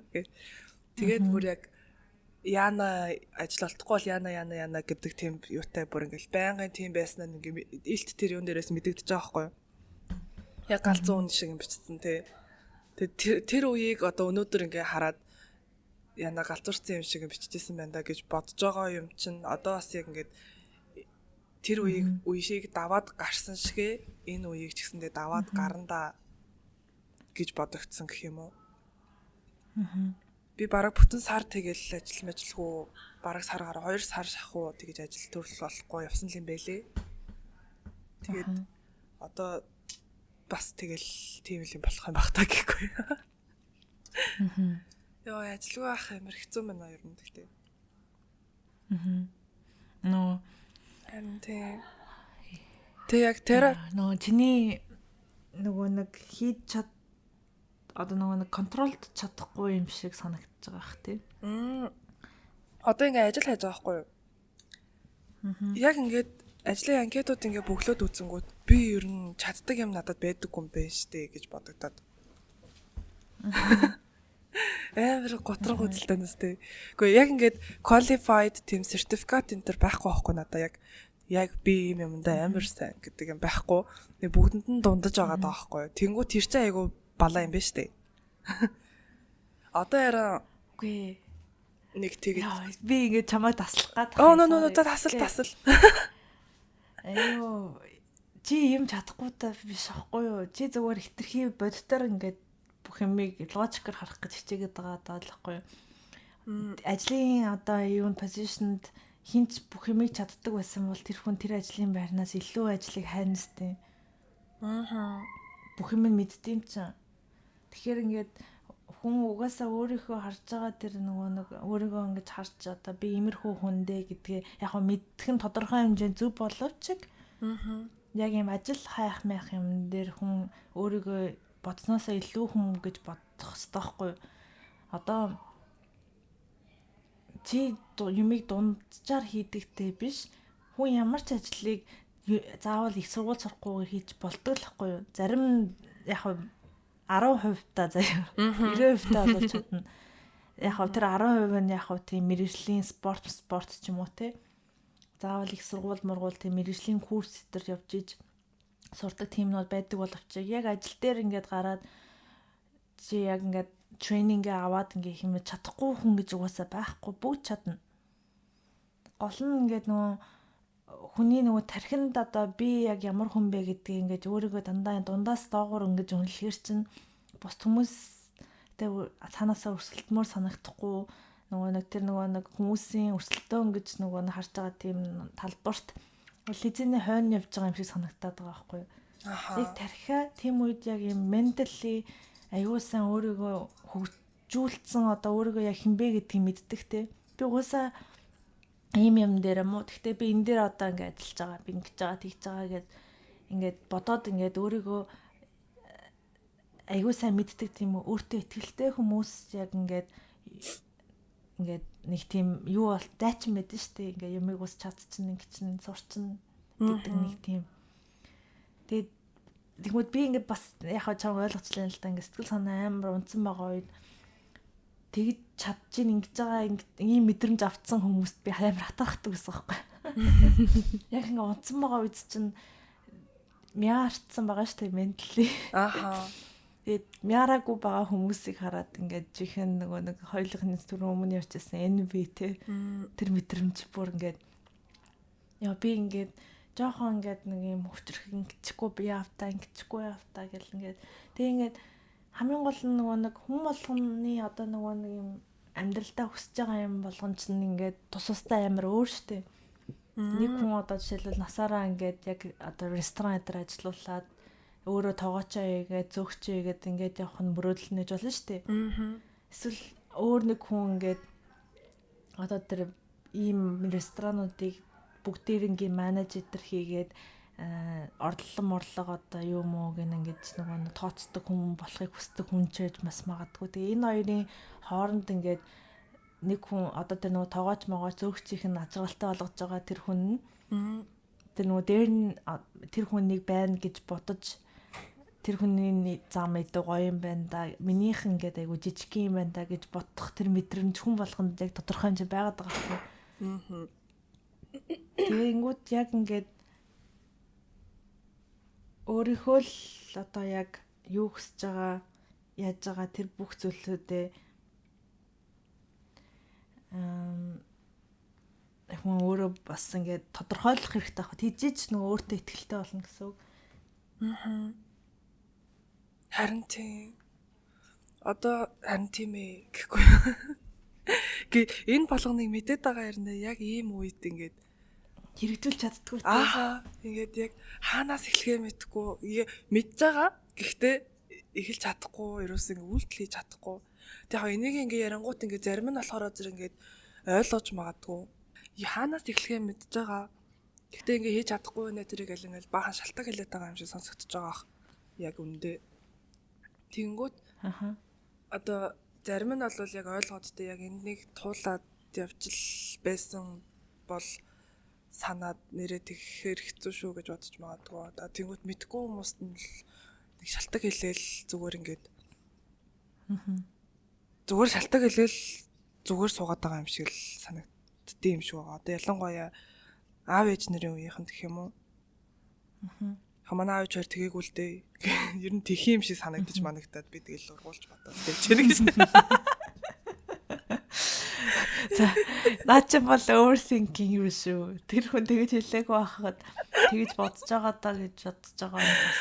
Тэгээд бүр яг яана ажил олдохгүй бол яана яана яана гэдэг тийм юутай бүр ингээл байнгын тийм байснаа ингээ илт тэр юун дээрээс мэдэгдэж байгаа байхгүй юу? Яг галзуу үн шиг юм бичсэн тий. Тэгээд тэр үеийг одоо өнөөдөр ингээ хараад яна галзуурсан юм шиг биччихсэн байна да гэж бодож байгаа юм чинь одоо бас яг ингээд тэр үеийг үе шиг даваад гарсан шигэ энэ үеийг ч гэсэндээ даваад гарна да гэж бодогдсон гэх юм уу. Би бараг бүтэн сар тэгэл ажил мэжлгүй бараг сар гараа 2 сар шахуу тэгэж ажил төрөл болохгүй явсан юм бэлээ. Тэгээд одоо бас тэгэл тийм л юм болох юм байх та гэхгүй. Йоо, ажилгүй байх амар хэцүү байна ер нь тэгтээ. Нөө Харин тий. Тэг яг тэр нөгөө чиний нөгөө нэг хийж чад одоо нөгөө нэг контролд чадахгүй юм шиг санагдаж байгаа бах тий. Одоо ингээ ажил хайж байгаа байхгүй юу? Яг ингээд ажлын анкетууд ингээ бөглөөд үзэнгүүт би ер нь чаддаг юм надад байдаггүй юм байна штэ гэж бодогдоод. Амар готрог үзэлтэй нэс тээ. Гэхдээ яг ингээд qualified team certificate энэ төр байхгүй байхгүй надаа яг яг би ийм юмдаа амар сайн гэдэг юм байхгүй. Нэг бүгдэнд нь дундаж байгаа даа байхгүй. Тэнгүү тэр чинь айгу балаа юм байна штэ. Одоо яраа Үгүй. Нэг тэгэж би ингээд чамайг таслах гад. Оо нөө нөө тасал тасал. Аюу чи юм чадахгүй та биш аахгүй юу? Чи зүгээр хитрхи боддоор ингээд бүх юмыг логикээр харах гэж хичээгээд байгаа даа л аахгүй юу? Ажлын одоо юун позишнд хинч бүх юмыг чаддаг байсан бол тэр хүн тэр ажлын байрнаас илүү ажлыг хайна сте. Аа. Бүх юм мэддэм чинь. Тэгэхээр ингээд хүн угаасаа өөрийнхөө харж байгаа тэр нөгөө нэг өөрийгөө ингэж харж одоо би иймэрхүү хүн дээ гэдгээ яг хөө мэдэх нь тодорхой хэмжээнд зөв боловч яг юм ажил хайх мях юм дээр хүн өөрийгөө бодсноосоо илүү хүн гэж бодох хэрэгтэй байхгүй юу? Одоо чи юмыг дунджаар хийдэгтэй биш хүн ямар ч ажлыг заавал их сургууль сурахгүйгээр хийж болдог л байхгүй юу? Зарим яг 10% та заяа. 90% та бол чадна. Яг хав тэр 10% нь яг хав тийм мэрэгжлийн спорт ч юм уу те. Заавал их сургууль мургуул тийм мэрэгжлийн курс дээр явж иж сурдаг тиймнүүд байдаг боловч яг ажил дээр ингээд гараад чи яг ингээд тренингээ аваад ингээд хэмээ чадахгүй хүн гэж угаасаа байхгүй, бүгд чадна. Гол нь ингээд нөгөө хүний нөгөө тархинд одоо би яг ямар хүн бэ гэдгийг ингээд өөрийгөө дандаа дундаас доогуур ингэж үнэлэхэр чинь бус хүмүүстэй цаанаасаа өрсөлдмөр санагдахгүй нөгөө нэг тэр нөгөө нэг хүмүүсийн өрсөлдөөн гэж нөгөө нэг харж байгаа тийм талбарт лизэний хойно явж байгаа юм шиг санагдаад байгаа байхгүй юу. Яг тархиа тийм үед яг юм mentally аюул сан өөрийгөө хөгжүүлсэн одоо өөрийгөө яг хинбэ гэдгийг мэддэг те. Би угаасаа ийм юм дээр юм уу. Гэхдээ би энэ дээр одоо ингээд ажиллаж байгаа, би ингэж байгаа, тэгж байгаа гэд ингээд бодоод ингээд өөрийгөө аюул сайн мэддэг тийм өөртөө ихтэй хүмүүс яг ингээд ингээд нэг тийм юу бол дайчин байдэн штэ. Ингээд юмыг ус чадчихна, ингэ чинь сурчин гэдэг нэг тийм. Тэгээд тэгмүүд би ингээд бас яг чам ойлгочлаа л да. Ингээд сэтгэл санаа амар унтсан байгаа үед тэгж чадчихин ингэж байгаа ийм мэдрэмж авцсан хүмүүст би амар хатархдаг гэсэн байхгүй. Яг ингээ унтсан байгаа үед чинь мяарцсан байгаа шүү дээ ментали. Аха. Тэгээд мяараагүй байгаа хүмүүсийг хараад ингээд жихэн нөгөө нэг хоёулынхны түрүү өмнө ярьжсэн envy те. Тэр мэдрэмж бүр ингээд яа би ингээд жоохон ингээд нэг юм хүчрэх ингэчихгүй би явтаа ингэчихгүй явтаа гэл ингээд тэг ингээд хамгийн гол нь нөгөө нэг хүн болгоны одоо нөгөө нэг юм амьдралдаа хүсэж байгаа юм болгон чинь ингээд тус тустай амар өөр штэ. Нэг хүн одоо жишээлбэл насаараа ингээд яг одоо ресторан дээр ажиллаулаад өөрөө тоогоочоо хийгээд зөөгчөө хийгээд ингээд явах нь мөрөөдөл нэж болно штэ. Эсвэл өөр нэг хүн ингээд одоо тэр ийм ресторануудыг бүгдээрингийн менежер хийгээд орлого морлого одоо юу муу гэн ингэж нөгөө тооцдог хүн болохыг хүсдэг хүн ч байж бас магадгүй. Тэгээ энэ хоёрын хооронд ингээд нэг хүн одоо тэр нөгөө тоогооч могооч зөөгчийнх нь ажралтай болгож байгаа тэр хүн нь Тэр нөгөө дээр нь тэр хүн нэг байна гэж бодож тэр хүний зам илүү гоё юм байна да. Минийх ингээд айгу жижиг юм байна да гэж бодох тэр мэдрэмж хүн болгонд яг тодорхой хэмжээ байгаад байгаа байхгүй. Аа. Тэгэнгүүт яг ингээд өөрийнхөө л одоо яг юу хүсэж байгаа, яаж байгаа тэр бүх зүйлүүдээ хүн өөрөө бас ингээд тодорхойлох хэрэгтэй байхгүй. Тэгжиж нөгөө өөртөө итгэлтэй болно гэсэн үг. Аа. Харин тийм. Одоо харин тийм ээ гэхгүй. Гэ энэ болгоныг мэдээд байгаа хэрнээ яг ийм үед ингээд хэрэгжүүлж чаддгүй тийм. Ааха. Ингээд яг хаанаас эхлэхээ мэдэхгүй. Мэдж байгаа. Гэхдээ эхэлж чадахгүй, ерөөс ингээд үйлдэл хийж чадахгүй. Тэг яг энийг ингээд ярангуут ингээд зарим нь болохоор зэрэг ингээд ойлгож магадгүй. Хаанаас эхлэхээ мэдж байгаа. Гэхдээ ингээд хийж чадахгүй нэ тэрийг аль ингээд баахан шалтгаан хэлээд байгаа юм шиг сонсогдож байгаа ах. Яг үндэ. Тэгэнгүүт аха. Одоо зарим нь бол яг ойлгоод тэ яг энд нэг туулаад явж л байсан бол санаад нэрээ тэгэхээр хэцүү шүү гэж бодож магадгүй. Одоо тэнгуут мэдгүй хүмүүст нь л нэг шалтгаан хэлээл зүгээр ингээд зүгээр шалтгаан хэлээл зүгээр суугаад байгаа юм шиг л санагддээ юм шиг байгаа. Одоо ялангуяа аав ээж нарын үеийнхэнд гэх юм уу? Манай аав ээж хоёр тэгээгүй л дээ. Ер нь тэх юм шиг санагдаж манагтаад би тэгэл ургуулж бодоод тэгж яах гэж. За наа чи бол overthinking юм шүү. Тэр хүн тэгэж хэлээгүй байхад тэгэж бодож байгаа даа гэж бодож байгаа юм бас.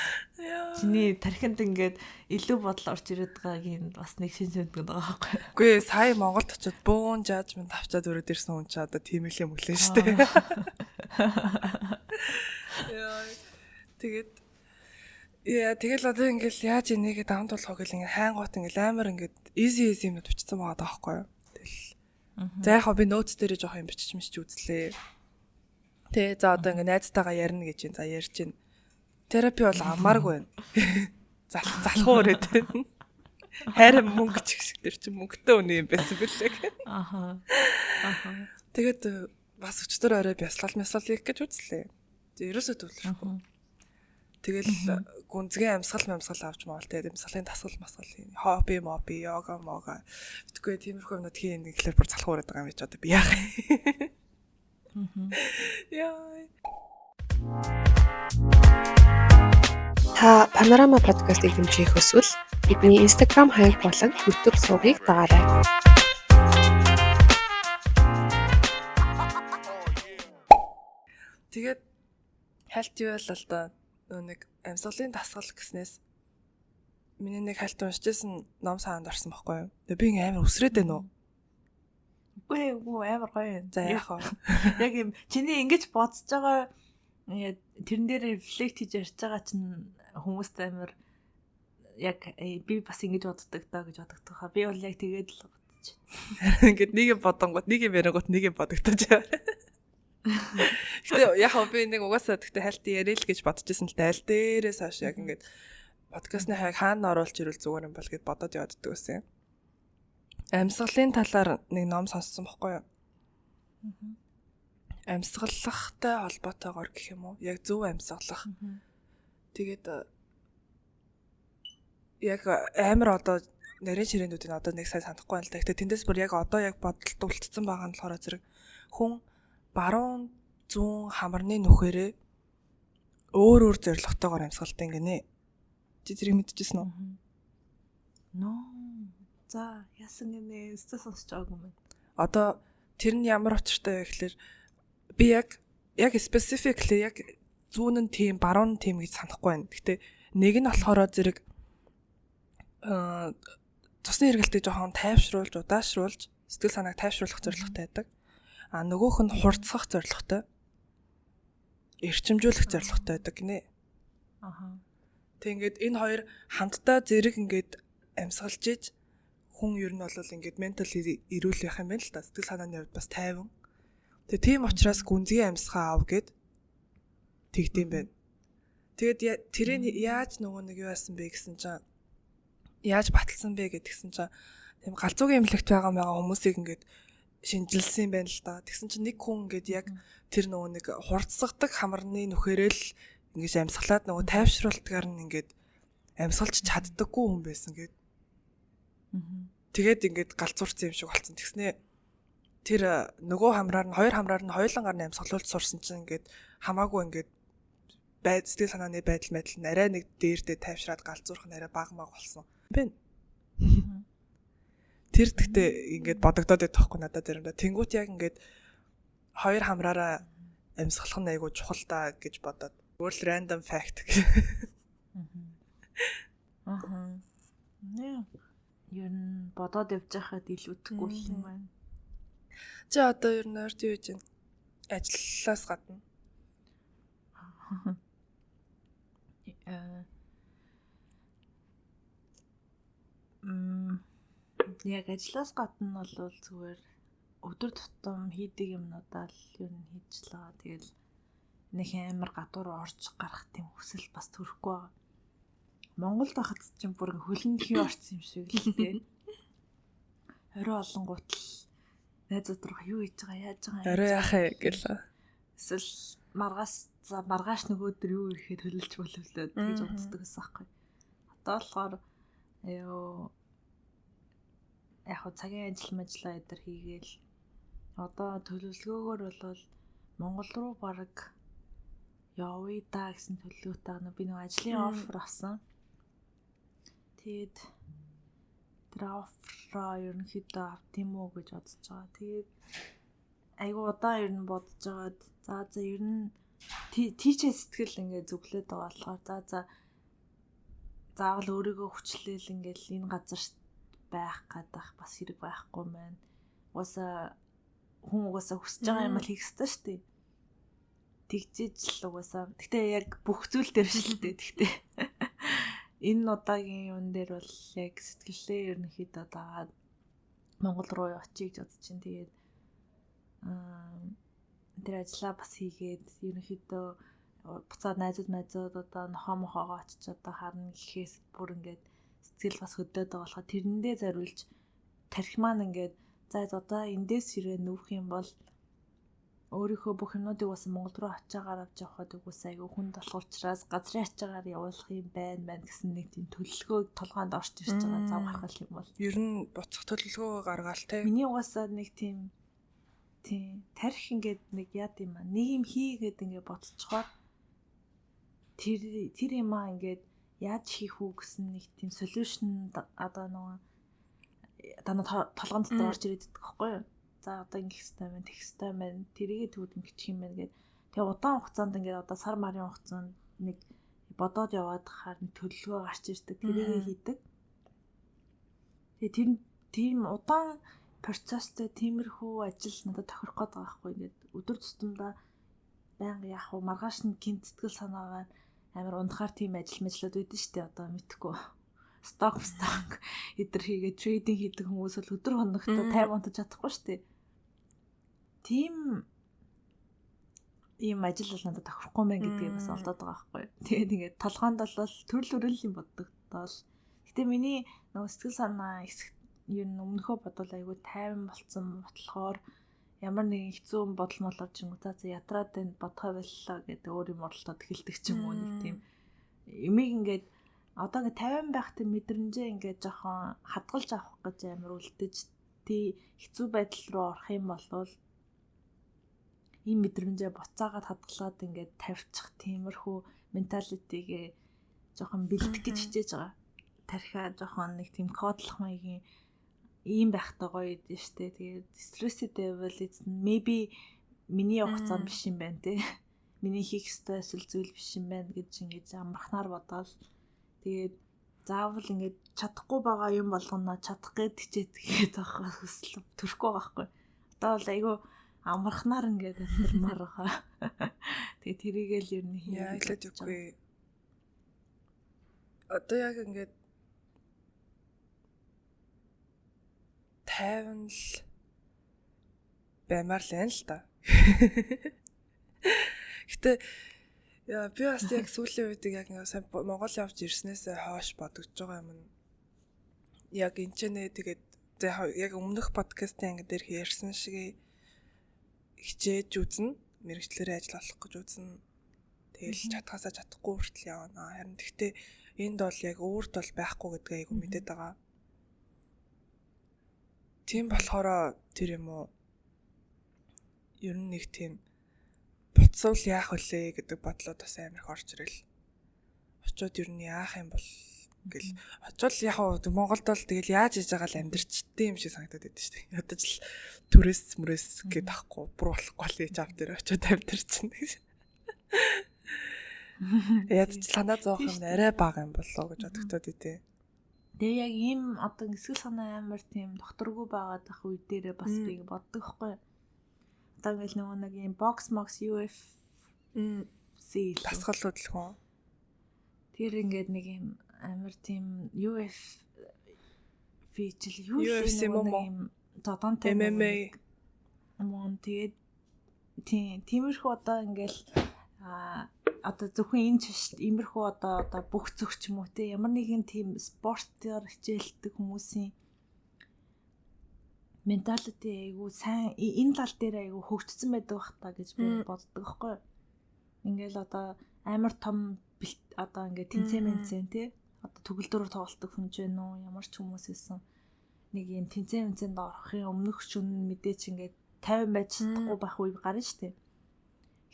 Чиний тархинд ингээд илүү бодол орж ирээд байгаагийн бас нэг шин шүндэг байгаа байхгүй. Үгүй сая Монголд очиод бөөн жажмент авчаад өрөөд ирсэн хүн чи одоо тийм л юм өглөө шүү дээ. Яа. Тэгээд яа тэгэл одоо ингээл яаж энийгээ даван туулах вэ гэл ингээ хайнгуут ингээл амар ингээд easy easy юмнууд бичсэн байгаа даахгүй юу. Тэгэл за яг хаа би notes дээр жоох юм бичиж мичиж үзлээ. Тэ за одоо ингээ найзтайгаа ярина гэж юм. За ярьж гин. Терапи бол авмааргүй байна. Залхуу өрөөд байна. Хайрын мөнгө ч гэх шиг тэр чинь мөнгөтэй үний юм байсан бэлээ. Аха. Аха. Тэгээд бас өчтөр орой бясалгал мясгал хийх гэж үзлээ. Тэг ерөөсөө төвлөрөхгүй. Тэгэл гүнзгий амьсгал авч маал тэгээд амьсгалын дасгал масгал хобби моби йога мога битгүй тиймэрхүү юмнууд хийн гэхлээр бүр залхуу өрөөд байгаа юм чи одоо би яах юм. Яа. Та Панорама подкастыг дэмжих хүсвэл бидний Instagram хаяг болон YouTube сувгийг дагаарай. Тэгээд хальт юу л л доо нэг амьсгалын дасгал гэснээс миний нэг хальт уншижсэн ном саанд орсон байхгүй юу. Тэгээ би ингээ амар үсрээд байна уу? Үгүй үгүй амар гоё юм. За яах вэ? Яг юм чиний ингэж бодож байгаа тэрэн дээр рефлект хийж ярьж байгаа чинь хүмүүст амар яг би бас ингэж боддог даа гэж бодогдох хаа. Би бол яг тэгээд л бодож байна. Ингээд нэг юм бодонгууд нэг юм ярингууд нэг юм бодогдож байна. Гэтэ яг хаа би нэг угаасаа тэгтээ хальт яриа л гэж бодож исэн л айл дээрээс хойш яг ингээд подкастны хаяг хаана оруулж ирвэл зүгээр юм бол гэд бодоод яваад ддаг гэсэн. Амьсгалын талаар нэг ном сонссон бохгүй юу? Амьсгалахтай холбоотойгоор гэх юм уу? Яг зөв амьсгалах. Тэгээд яг амар одоо нарийн ширээнүүдийг одоо нэг сайн санахгүй байна л да. Гэтэ тэндээс бүр яг одоо яг бодолд үлдсэн байгаа нь болохоор зэрэг хүн баруун зүүн хамарны нүхээрээ өөр өөр зорилготойгоор амьсгалтай гинэ. Чи тэрийг мэдчихсэн үү? No. За, яасан гинэ? Өстө сонсож байгаагүй юм. Одоо тэр нь ямар учиртай вэ гэхлээр би яг specifically яг зүүн нь тийм, баруун нь тийм гэж санахгүй байна. Гэтэ нэг нь болохоор зэрэг цусны хэрэглэлтийг жоохон тайвшруулж, удаашруулж, сэтгэл санааг тайвшруулах зорилготой байдаг. А нөгөөх нь хурцсах зорилготой. Эрчимжүүлэх зорилготой байдаг гинэ. Аха. Тэг ингээд энэ хоёр хамтдаа зэрэг ингээд амьсгалж иж хүн ер нь бол ингээд ментал эрүүл байх юм байна л та. Сэтгэл санааны хувьд бас тайван. Тэгээ тийм учраас гүнзгий амьсгаа ав гэд тэгдэм байх. Тэгээд тэрийг яаж нөгөө нэг юу яасан бэ гэсэн чинь яаж баталсан бэ гэдгсэн чинь тийм галзуугийн эмнэлэгт байгаа хүмүүсийг ингээд шинжилсэн юм байна л да. Тэгсэн чинь нэг хүн ингээд яг тэр нөгөө нэг хурцсагдаг хамарны нүхээрээ л ингэж амьсгалаад нөгөө тайвшруултгаар нь ингээд амьсгалж чаддаггүй хүн байсан гээд. Тэгээд ингээд галзуурсан юм шиг болсон. Тэгснээ тэр нөгөө хамраар нь хоёр хамраар нь хоёулангаар нь амьсгалуулж сурсан чинь ингээд хамаагүй ингээд байд сэтгэл санааны байдал мэдэл нь арай нэг дээрдээ тайвшраад галзуурах нь арай бага маг болсон. Бэ. Тэр тэгтээ ингээд бодогдоод байдаг хгүй надад заримдаа. Тэнгүүт яг ингээд хоёр хамраараа амьсгалах нь айгүй чухал та гэж бодоод. Өөр л random fact. Аха. Нэ. Ер нь бодоод явж байхад илүүдэхгүй л юм байна. Чи одоо ер нь ойрт юу хийж байна? Ажлаас гадна. Яг ажлаас гадна бол зүгээр өдөр тутам хийдэг юмнуудаа л ер нь хийж л байгаа. Тэгэл нэг амар гадуур орж гарах тийм хүсэл бас төрөхгүй байгаа. Монголд байхад чинь бүр хөлн хий орсон юм шиг л дээ. Орой олонгууд л найзууд руу юу хийж байгаа, яаж байгаа. Орой яах вэ гэлээ. Эсвэл маргааш нөгөө өдөр юу ирэхэд төлөлж боловлоо тэгж боддог гэсэн аахгүй. Одоо болохоор ёо яг хөө цагийн ажил мажлаа эдэр хийгээл одоо төлөвлөгөөгөөр бол Монгол руу бараг явъя да гэсэн төлөвлөгөөтэй байгаа. Би нөгөө ажлын оффер авсан. Тэгээд тэр оффероо ерөнхийдөө авт юм уу гэж бодож байгаа. Тэгээд айгу удаан ер нь бодож байгаад за ер нь тийчээ сэтгэл ингээ зүглээд байгаа болохоор за заавал өөрийгөө хүчлээл ингээл энэ газар байх гадах бас хэрэг байхгүй маань. Угаасаа хүн угаасаа хүсэж байгаа юм л хийх ёстой шүү дээ. Тэгжиж л угаасаа. Гэтэ яг бүх зүйл дээр шил дээ. Тэгтээ энэ удаагийн юун дээр бол яг сэтгэлээ ерөнхийдөө дагаад Монгол руу очих гэж бодож чинь. Тэгээд тэр ажлаа бас хийгээд ерөнхийдөө буцаад найзууд одоо нохоо мохоогоо очиж одоо харна гэхээс бүр ингээд сэтгэл бас хөдөөд байгаа болохоор тэрэндээ зориулж тархи маань ингээд за одоо эндээс ирээ нүүх юм бол өөрийнхөө бүх юмнуудыг бас Монгол руу ачаагаар авч явахад угсаа айгүй хүнд болох учраас газрын ачаагаар явуулах юм байна гэсэн нэг тийм төлөвлөгөө толгоонд орж ирж байгаа зав гаргах юм бол. Ер нь буцах төлөвлөгөө гаргаал те. Миний угаасаа нэг тийм тарих ингээд нэг яад юм аа. Нэг юм хийгээд ингээд бодцохоор тэр юм аа ингээд яаж хийх үү гэсэн нэг тийм solution одоо нөгөө дандаа толгойн дотор орж ирээд идэх байхгүй юу? За одоо ингэх хэрэгтэй байна, тэгэх хэрэгтэй байна, тэрийгэ тэгвэл ингэчих юм байна гэд. Тэгээ удаан хугацаанд ингээд одоо сар марын хугацаанд нэг бодоод яваад хахаар нэг төлөвлөгөө гарч ирдэг, тэрийгэ хийдэг. Тэгээ тэр тийм удаан процесстэй тиймэрхүү ажил надад тохирох гээд байгаа байхгүй ингээд өдөр тутамдаа байнга яах вэ? Маргааш нь гинт сэтгэл санаагаар амар ундахаар тийм ажил мэжлүүд байдэн штэ одоо мэдхгүй. Сток эдэр хийгээ трейдинг хийдэг хүмүүс бол өдөр хоногт 50 унтаж чадахгүй штэ. Тийм ийм ажил бол надад тохирохгүй мэн гэдгийг бас олдоод байгаа байхгүй. Тэгээд ингээд толгоонд бол төрөл төрөл юм бодогдоол. Гэтэ миний нөгөө сэтгэл санаа хэсэг ер нь өмнөхөө бодвол айгүй тайван болцсон болохоор ямар нэгэн хэцүү бодол молоор ч юм уу за ятраад энэ бодхоо боллоо гэдэг өөр юм оролдоод эхэлдэг ч юм уу нэг тийм юмыг ингээд одоо ингээд тайван байх тийм мэдрэмжээ ингээд жоохон хадгалж авах гэж амар үлдэж тий хэцүү байдал руу орох юм бол ийм мэдрэмжээ буцаагаад хадгалаад ингээд тавьчих тиймэрхүү менталитигээ жоохон бэлдэх гэж хичээж байгаа. Тархиа жоохон нэг тийм кодлох маягийн ийм байхтай гоё идэв штэ. Тэгээд стресстэй байвал maybe миний явах зам биш юм байна те. Миний хийх ёстой эсвэл зүйл биш юм байна гэж ингэж амархнаар бодоол. Тэгээд заавал ингэж чадахгүй байгаа юм болгоно чадах гээд хичээд гээд байгаа хүсэл төрөхгүй байгаа байхгүй. Одоо бол айгүй амархнаар ингээд амьдрмаар байгаа. Тэгээд тэрийгэл ер нь хийе. Яаглаад үгүй. Одоо яг ингээд 50 л баймар л байна л да. Гэтэ би бас яг сүүлийн үед яг сайн Монгол явж ирснээсээ хойш бодогдож байгаа юм нь яг энэ ч нэ тэгээд Яг өмнөх подкастын анги дээр ярьсан шиг хичээж үзнэ. Мэргэжлээрээ ажил олох гэж үзнэ. Тэгэл чадхаасаа чадахгүй хүртэл явна. Харин тэгтээ энд бол яг өөрт бол байхгүй гэдгээ айгу мэдээд байгаа. Тийм болохоор тэр юм уу ер нь нэг тийм буцвал яах вүлээ гэдэг бодлоод бас амар их орж ирэл. Очоод ер нь яах юм бол гэл очоод яг Монголд бол тэгэл яаж хийж байгаа л амьдрчдээ юм шиг санагдаад байдаг шүү дээ. Ядаж л түрээс мөрөөс гээд ахгүй бүр болохгүй л гэж ав дээр очоод амьдрчихна гэж. Ядаж санаа зовох юм арай бага юм болоо гэж бодогдоод идэв. Тэгээ яг ийм одоо сэтгэл санаа амар тийм докторгүй байгаад ах үе дээрээ бас би боддог хгүй. Одоо ингээл нөгөө нэг ийм бокс мокс UFC дасгал хөдөлгөөн. Тэр ингээд нэг ийм амар тийм UFC чил юу UFC юм зодонтой MMA мөн тэгээд тийм тиймэрхүү одоо ингээл одоо зөвхөн энэ ч биш иймэрхүү одоо бүх зүг ч юм уу те ямар нэгэн тийм спортоор хичээлдэг хүмүүсийн mentality айгу сайн энэ тал дээр айгу хөгжсөн байдаг бах та гэж би боддог байхгүй. Ингээл одоо амар том одоо ингээд тэнцээ мэнцэн те одоо төгөлдрөөр тоглолтог хүн ч вэ нү ямар ч хүмүүс байсан нэг юм тэнцээ мэнцэнд орохын өмнөх шүн мэдээч ингээд 50 байж чадахгүй байх үе гарна шүү дээ.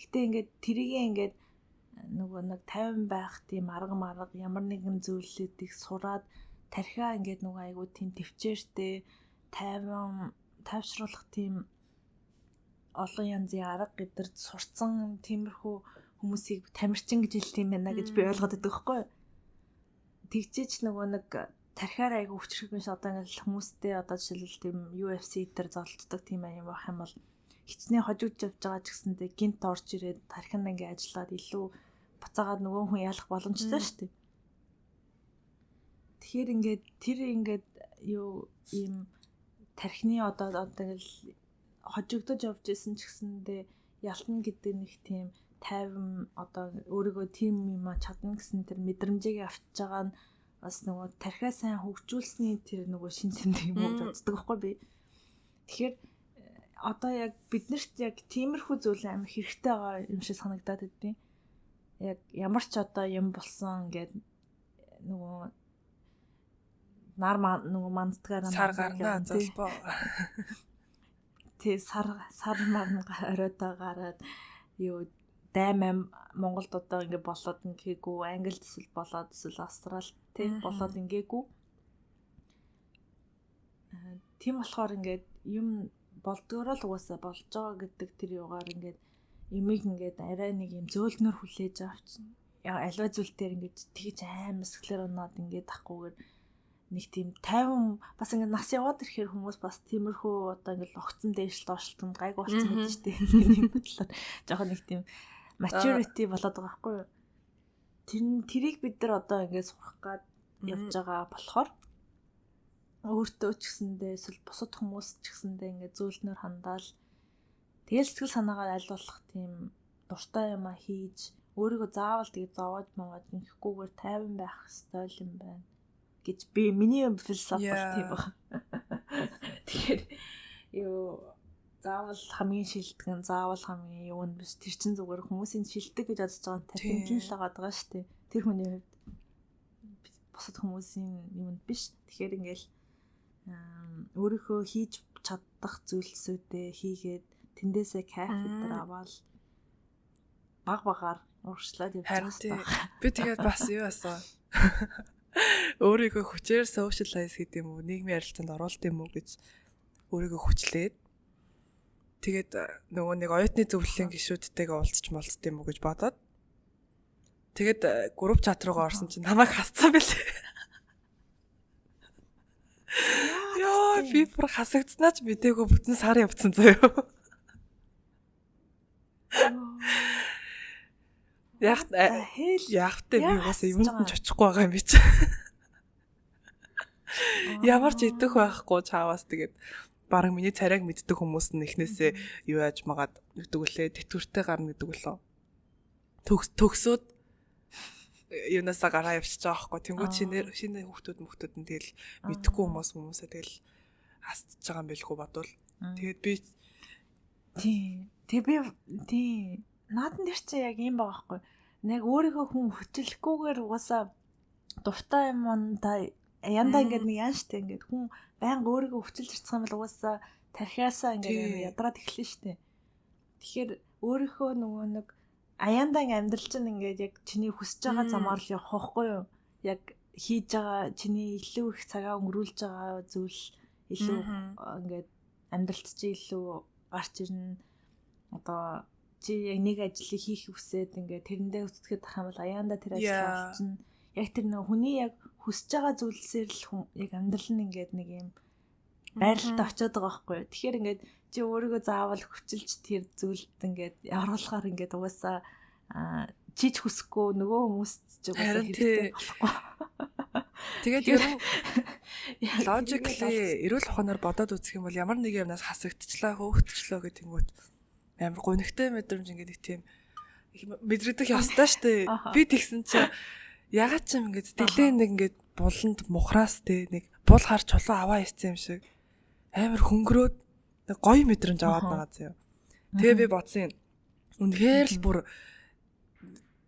Гэтэ ингээд тэрийг ингээд нөгөө нэг 50 байх тийм арга марга ямар нэгэн зүйлүүдийг сураад тархиа ингээд нөгөө айгуу тийм төвчээртэй 50 тайвшруулах тийм олон янзын арга гэдэр сурцсан тиймэрхүү хүмүүсийг тамирчин гэж хэлдэг юм байна гэж би ойлгоод байдаг байхгүй юу. Тэгжээч нөгөө нэг тархиар айгуу хүчрэх биш одоо ингээд хүмүүстэй одоо жишээлбэл тийм UFC дээр золтдог тийм юм байх юм бол хичнээн хожигдж явж байгаа ч гэсэндээ гинт орж ирээд тархин ингээ ажиллаад илүү буцаагаад нөгөө хүн ялах боломжтой шүү дээ. Тэгэхээр ингээд тэр ингээд юу ийм тархины одоо ингээл хожигдож явж исэн ч гэсэндээ ялтна гэдэг нэг тийм тайван одоо өөрийгөө тийм юм а чадна гэсэн тэр мэдрэмжийг авчиж байгаа нь бас нөгөө тархиа сайн хөгжүүлсэний тэр нөгөө шин тэмдэг юм уу гэж боддог байхгүй би. Тэгэхээр одоо яг биднэрт яг тиймэрхүү зүйл амар хэрэгтэй байгаа юм шиг санагдаад байдیں۔ Яг ямар ч одоо юм болсон ингээд нөгөө нар нөгөө манддгаараа сар гарнаа золбоо. Тий сар сар марна оройдоо гараад юу даймаа Монголд одоо ингэ болоод ингээгүй, Англид эсвэл болоод эсвэл Австрал тий болоод ингээгүй. Тийм болохоор ингээд юм болдгоороо л угаасаа болж байгаа гэдэг тэр юугаар ингээд ямиг ингээд арай нэг юм зөөлнөр хүлээж авч альва зүйл дээр ингээд тэгж аим сэтгэлээр унаад ингээд ахгүйгээр нэг тийм 50 бас ингээд нас яваад ирэхээр хүмүүс бас тиймэрхүү одоо ингээд огцон дээшл доошлтон гайг болцсон гэдэг чинь тийм бодлоор жоохон нэг тийм maturity болоод байгаа байхгүй юу. Тэрийг бид нар одоо ингээд сурах гад явж байгаа болохоор өөртөө ч гэсэндээ эсвэл бусад хүмүүс ч гэсэндээ ингээд зөөлнөр хандаал тэгэл сэтгэл санаагаар аль болох тийм дуртай юмаа хийж өөрийгөө заавал тэгээ зовоож мовоод ингэхгүйгээр тайван байх ёстой юм байна гэж би миний философи бол тийм байна. Тэгэхээр юу заавал хамгийн шилдэг нь заавал хамгийн юу нь биш тэр чин зүгээр хүмүүсийн шилдэг гэж бодож байгаа нь тархинд л байгаа даа шүү дээ. Тэр хүний хувьд бусад хүмүүсийн юмд биш. Тэгэхээр ингээл өөрийнхөө хийж чадах зүйлсүүдээ хийгээд тэндээсээ кайф өдр аваад баг багаар урагшлаад явж байгаа хэрэгтэй. Би тэгээд бас юу асуу. Өөрийгөө хүчээр socialize гэдэг юм уу, нийгмийн харилцаанд оруулт юм уу гэж өөрийгөө хүчлээд тэгээд нөгөө нэг оюутны зөвлөлийн гишүүдтэйгээ уулзч молцд юм уу гэж бодоод тэгээд group chat руугаа орсон чинь намайг хасцсан байлээ. Яа, би бүр хасагдсанаа ч мдээгүй бүтэн сар явцсан заяа. Яг яахтай би угаасаа юунд нь ч очихгүй байгаа юм би чи. Ямар ч идэх байхгүй чаавас тэгээд бараг миний царайг мэддэг хүмүүс нь эхнээсээ юу яаж магаад гэдэг үлээ тэтгэвртэй гарна гэдэг үлээ. Төгсөөд юунасаа гараа явчихж байгаа байхгүй. Тэнгүүд шинэ шинэ хүүхдүүд мөхтүүд нь тэгэл мэдхгүй хүмүүсээ тэгэл хасчихж байгаа юм билгүй бодвол. Тэгээд би тий. Тэг би тий. Наадсан дээр чи яг юм байгаа байхгүй. Нэг өөрийнхөө хүн хүчлэхгүйгээр угаасаа дуртай юм та яндаа ингээд нэг яан штэ, ингээд хүн байнга өөрийгөө хүчилж ирчих юм бол угаасаа тархиасаа ингээд ядраад эхэлнэ штэ. Тэгэхээр өөрийнхөө нөгөө нэг аяндаа ингээд амьдрал чинь ингээд яг чиний хүсэж байгаа замаар л явах байхгүй юу? Яг хийж байгаа чиний илүү их цагаа өнгөрүүлж байгаа зүйл илүү ингээд амьдралд чи илүү гарч ирнэ. Одоо чи яг нэг ажлыг хийх хүсээд ингээд тэрэндээ хүсдэхэд ах юм бол аяандаа тэр ажил болчихно. Яг тэр нэг хүний яг хүсэж байгаа зүйлсээр л хүн яг амьдрал нь ингээд нэг юм байралтай очиод байгаа байхгүй юу. Тэгэхээр ингээд чи өөрийгөө заавал хүчилж тэр зүйлд ингээд оруулахаар ингээд угаасаа чи ч хүсэхгүй, нөгөө хүмүүст ч угаасаа хэрэгтэй болохгүй. Тэгээд ер нь logically эрүүл ухаанаар бодоод үзэх юм бол ямар нэг юмнаас хасагдчихлаа, хөөгдчихлөө гэх тэнгүүт амар гунигтай мэдрэмж ингээд нэг тийм мэдрэгдэх ёстой штэ. Би тэгсэн чи ягаад ч юм ингээд сэтгэлээ нэг ингээд буланд мухраас те нэг бул хар чулуу аваа хийсэн юм шиг амар хөнгөрөөд нэг гоё мэдрэмж аваад байгаа заяа. Тэгээ би бодсон юм. Үнэхээр л бүр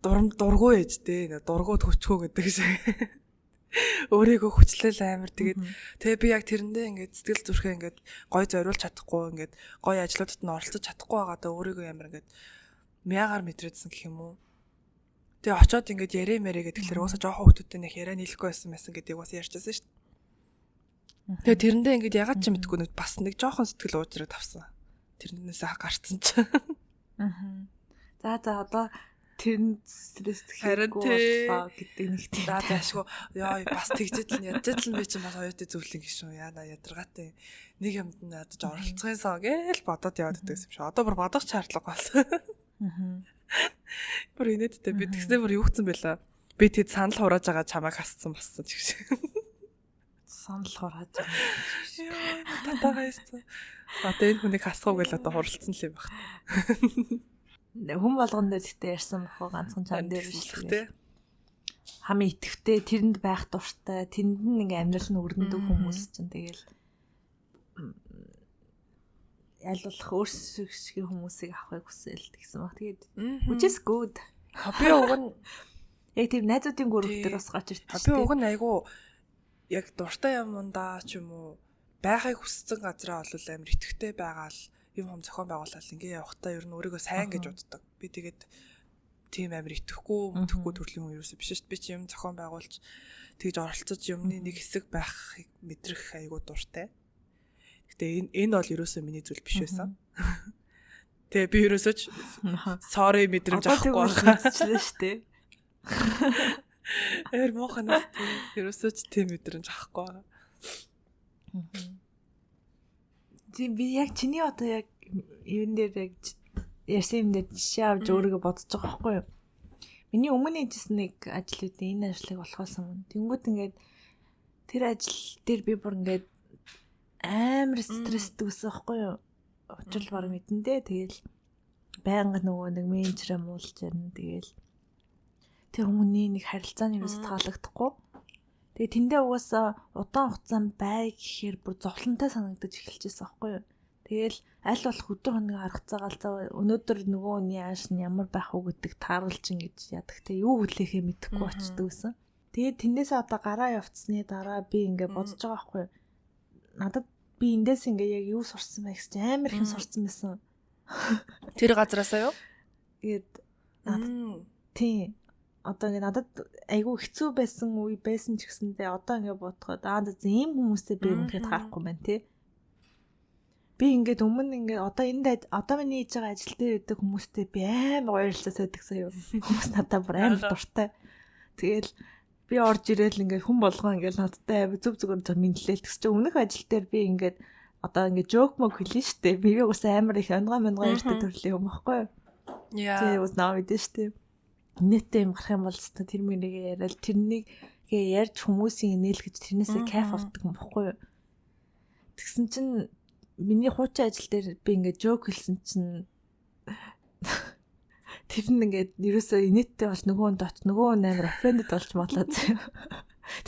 дурм дургу ээж те дургу төчхөө гэдэг шиг өөрийгөө хүчлэл амар тэгээд тэгээ би яг тэрэндээ ингээд сэтгэл зүрхээ ингээд гой зориулж чадахгүй, ингээд гой ажлуудад нь оролцож чадахгүй байгаадаа өөрийгөө амар ингээд мягаар мэдрээдсэн гэх юм уу. Тэгээ очоод ингээд яриа мэрэ гэдэг тэгэхээр уусаа жоохон хүмүүстэй нэг яриа нийлэхгүй байсан байсан гэдгийг бас ярьжсэн шүү дээ. Тэгээ тэрэндээ ингээд ягаад ч мэдгүй нэг бас нэг жоохон сэтгэл уужраад авсан. Тэрнээсээ гарцсан чинь. Аа. За одоо тэрэнд стресс хийхгүй боллоо гэдэг нэг тийм. За заашгүй. Яа, бас тэгжээд л ядчаад л би чинь бас оюутны зөвлөн гişүн. Яна ядаргаатай. Нэг юмд нь ядаж оролцохын гээл бодоод яваад байдаг юм шиг. Одоо бүр бодох шаардлага болсон. Аа. Бүр инээдтэй би тэгснээр бүр юу гцэн байлаа. Би тэд санал хурааж байгаа чамайг хасцсан болсон ч гэж. Санал хурааж байгаа. Йоо, татаагаа хийсэн. Одоо энэ хүнийг хасах уу гэж одоо хуралцсан л юм баг. Хүн болгон дээр гэхдээ ярьсан бах уу, ганцхан чам дээр биш тий. Хамгийн итгэвтэй, тэрэнд байх дуртай, тэнд нь ингээ амьдрал нь өрнөдөг хүмүүс чинь тэгэл аль болох өөрсдөө шиг хүмүүсийг авахыг хүсэл тэгсэн баг. Тэгээд which is good. Би уг нь яг тийм найзуудын групп дээр бас гарч ирдэг. Би уг нь айгу яг дуртай юмдаа ч юм уу байхыг хүссэн газараа бол амар итгэвтэй байгаа л юм хом зохион байгуулаад ингээ явахдаа ер нь өөрийгөө сайн гэж боддог. Би тэгээд тийм амар итгэхгүй, мэдэхгүй төрлийн хүн ерөөсөө биш шүү дээ. Би чи юм зохион байгуулж тэгж оролцож юмны нэг хэсэг байхыг мэдрэх айгу дуртай. Гэтэ энэ бол ерөөсөө миний зүйл биш байсан. Тэгээ би ерөөсөө ч sorry мэдрэмж авахгүй байгаа шүү дээ. Эр мууханаас тийм ерөөсөө ч тийм мэдрэмж авахгүй байгаа. Тийм, би яг чиний одоо яг юун дээр яг ярьсан юм дээр жишээ авч өөрийгөө бодож байгаа байхгүй юу? Миний өмнө хийжсэн нэг ажил үүдээ энэ ажлыг болохоос өмнө. Тэнгүүд ингээд тэр ажил дээр би бүр ингээд амар стресстэй байсан байхгүй юу? Учрал баг мэдэн дээ. Тэгэл байнга нөгөө нэг менежерээ муулж ярина. Тэгэл тэр хүмүүний нэг харилцааны юусаа таалагдахгүй. Тэгээ тэндээ угаасаа удаан хугацаанд бай гэхээр бүр зовлонтой санагдаж эхэлчихсэн байхгүй юу? Тэгэл аль болох өдөр хоногийн арга цагаал өнөөдөр нөгөө хүний ааш нь ямар байх уу гэдэг тааруулж ингэж яадаг те юу хүлээхээ мэдэхгүй очдөг гэсэн. Тэгээд тэндээсээ одоо гараа явцсны дараа би ингээ бодож байгаа байхгүй юу? Надад би эндээс ингээ яг юу сурсан бэ гэж амар их юм сурсан байсан. Тэр газараасаа юу? Тэгээд тийм одоо ингээ надад айгүй хэцүү байсан үе байсан ч гэсэндээ одоо ингээ бодоход аа за ийм хүмүүстэй би үнэхээр таарахгүй байна те. Би ингээд өмнө ингээ одоо энд одоо миний хийж байгаа ажил дээр байдаг хүмүүстэй би амар гоё ярилцаад байдаг заяа. Хүмүүс надад бүр амар дуртай. Тэгэл би орж ирээл ингээд хүн болгоо ингээд надтай амар зүг зүгээр мэдлээл тэгс чи өмнөх ажил дээр би ингээд одоо ингээд joke мог хэлнэ штэ. Би ус амар их онгой монгой ярьдаг төрлийн юм баггүй юу? Яа. Тэгээ ус наа мэдэн штэ. Нэттэй юм гарах юм бол тэр мэрийг яриад тэрнийг ярьж хүмүүсийн инээлгэж тэрнээсээ кайф авдаг юм баггүй юу? Тэгсэн чинь миний хуучин ажил дээр би ингээд joke хэлсэн чинь тэр нь ингээд ерөөсөө инээдтэй болж нөгөө хүнд оч нөгөө хүн амар offended болж маглаа заяа.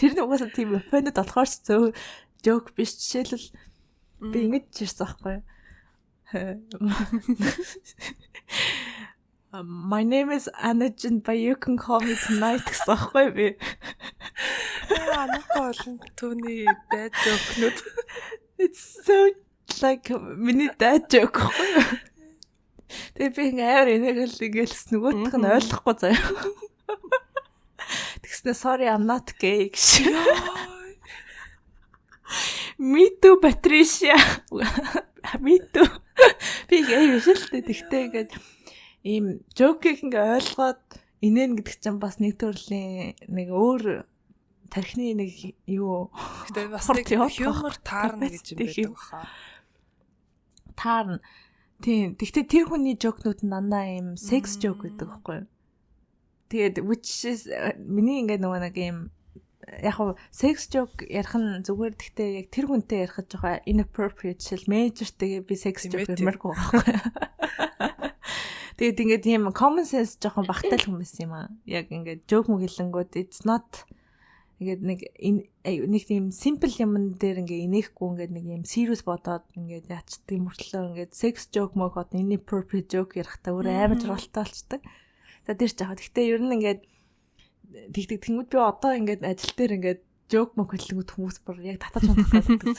Тэр нь угаасаа тийм offended болохоор ч зөв joke биш. Жишээлбэл Би ингэж чирсэн байхгүй юу? My name is Anajin, but you can call me tonight гэсэн байхгүй би. Анука болон түүний dad joke-нууд. It's so like миний dad joke байхгүй юу? Тэгээ би ингээ амар энийгэл ингээл нөгөөх нь ойлгохгүй заяа. Тэгснэ sorry, I'm not gay гэж. Me too, Patricia. Me too. Би gay биш л дээ. Тэгтээ ингээд ийм joke-ийг ингээ ойлгоод инээн гэдэг чинь бас нэг төрлийн нэг өөр тархины нэг юу. Гэтэ бас нэг humor таарна гэж юм байдаг баха. Таарна. Тийм. Тэгтээ тэр хүний joke-нууд нь дандаа ийм sex joke гэдэг байхгүй юу? Тэгээд which is миний ингээ нөгөө нэг ийм яг хав sex joke ярих нь зүгээр, гэхдээ яг тэр хүнтэй ярихад жоохон inappropriate шил менежертэйгээ би sex joke ярмааргүй байхгүй. Тэгээд ингээд тийм common sense жоохон багтай л хүмүүс юм аа. Яг ингээд joke мөг хэлэнгүүд it's not ингээд нэг нэг тийм simple юмн дээр ингээ инехгүй, ингээд нэг юм serious бодоод ингээд яачдаг мөртлөө ингээд sex joke мөг одоо inappropriate joke ярихтаа өөрөө амар жаргалтай болчдаг. За, тэр ч яхаа. Гэхдээ ер нь ингээд тэгдэг. Тэнгүүд би одоо ингээд ажил дээр ингээд joke мөг хэлэнгүүд хүмүүс бүр яг татаж унах гэдэг.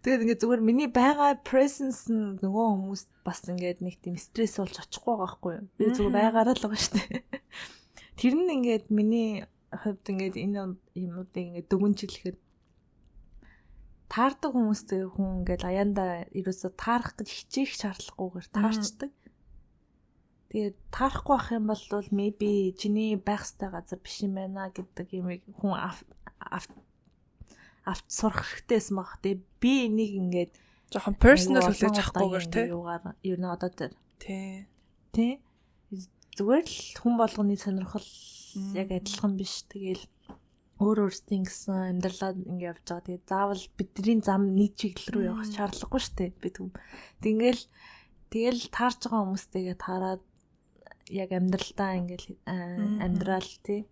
Тэгээд ингээд зүгээр миний байгаа presence нь нөгөө хүмүүст бас ингээд нэг тийм стресс болж очихгүй байгаа байхгүй юу? Би зүгээр байгаараа л байгаа шүү дээ. Тэр нь ингээд миний хувьд ингээд энэ юмнуудыг ингээд дүгнжиглэхэд таардаг хүмүүстэй хүн ингээд аяанда ерөөсө таарах гэж хичээх шаардлагагүйгээр таарчдаг. Тэгээд таарахгүй байх юм бол maybe чиний байх ёстой газар биш юм байна гэдэг юмыг хүн авч сурах хэрэгтэйсэн баг. Тэгээ би энийг ингээд жоохон personal хүлээж авахгүйгээр тий. Юугаар ер нь одоо тэр. Тий. Тий. Зүгээр л хүн болгоны сонирхол яг адилхан биш. Тэгээл өөр өөрсдийн гэсэн амьдралаа ингэ явж байгаа. Тэгээ заавал бидний зам нэг чиглэл рүү явах шаардлагагүй шүү дээ. Би түм. Тэгээл тэгэл таарч байгаа хүмүүстэйгээ таарад яг амьдралдаа ингээл амьдрал тий.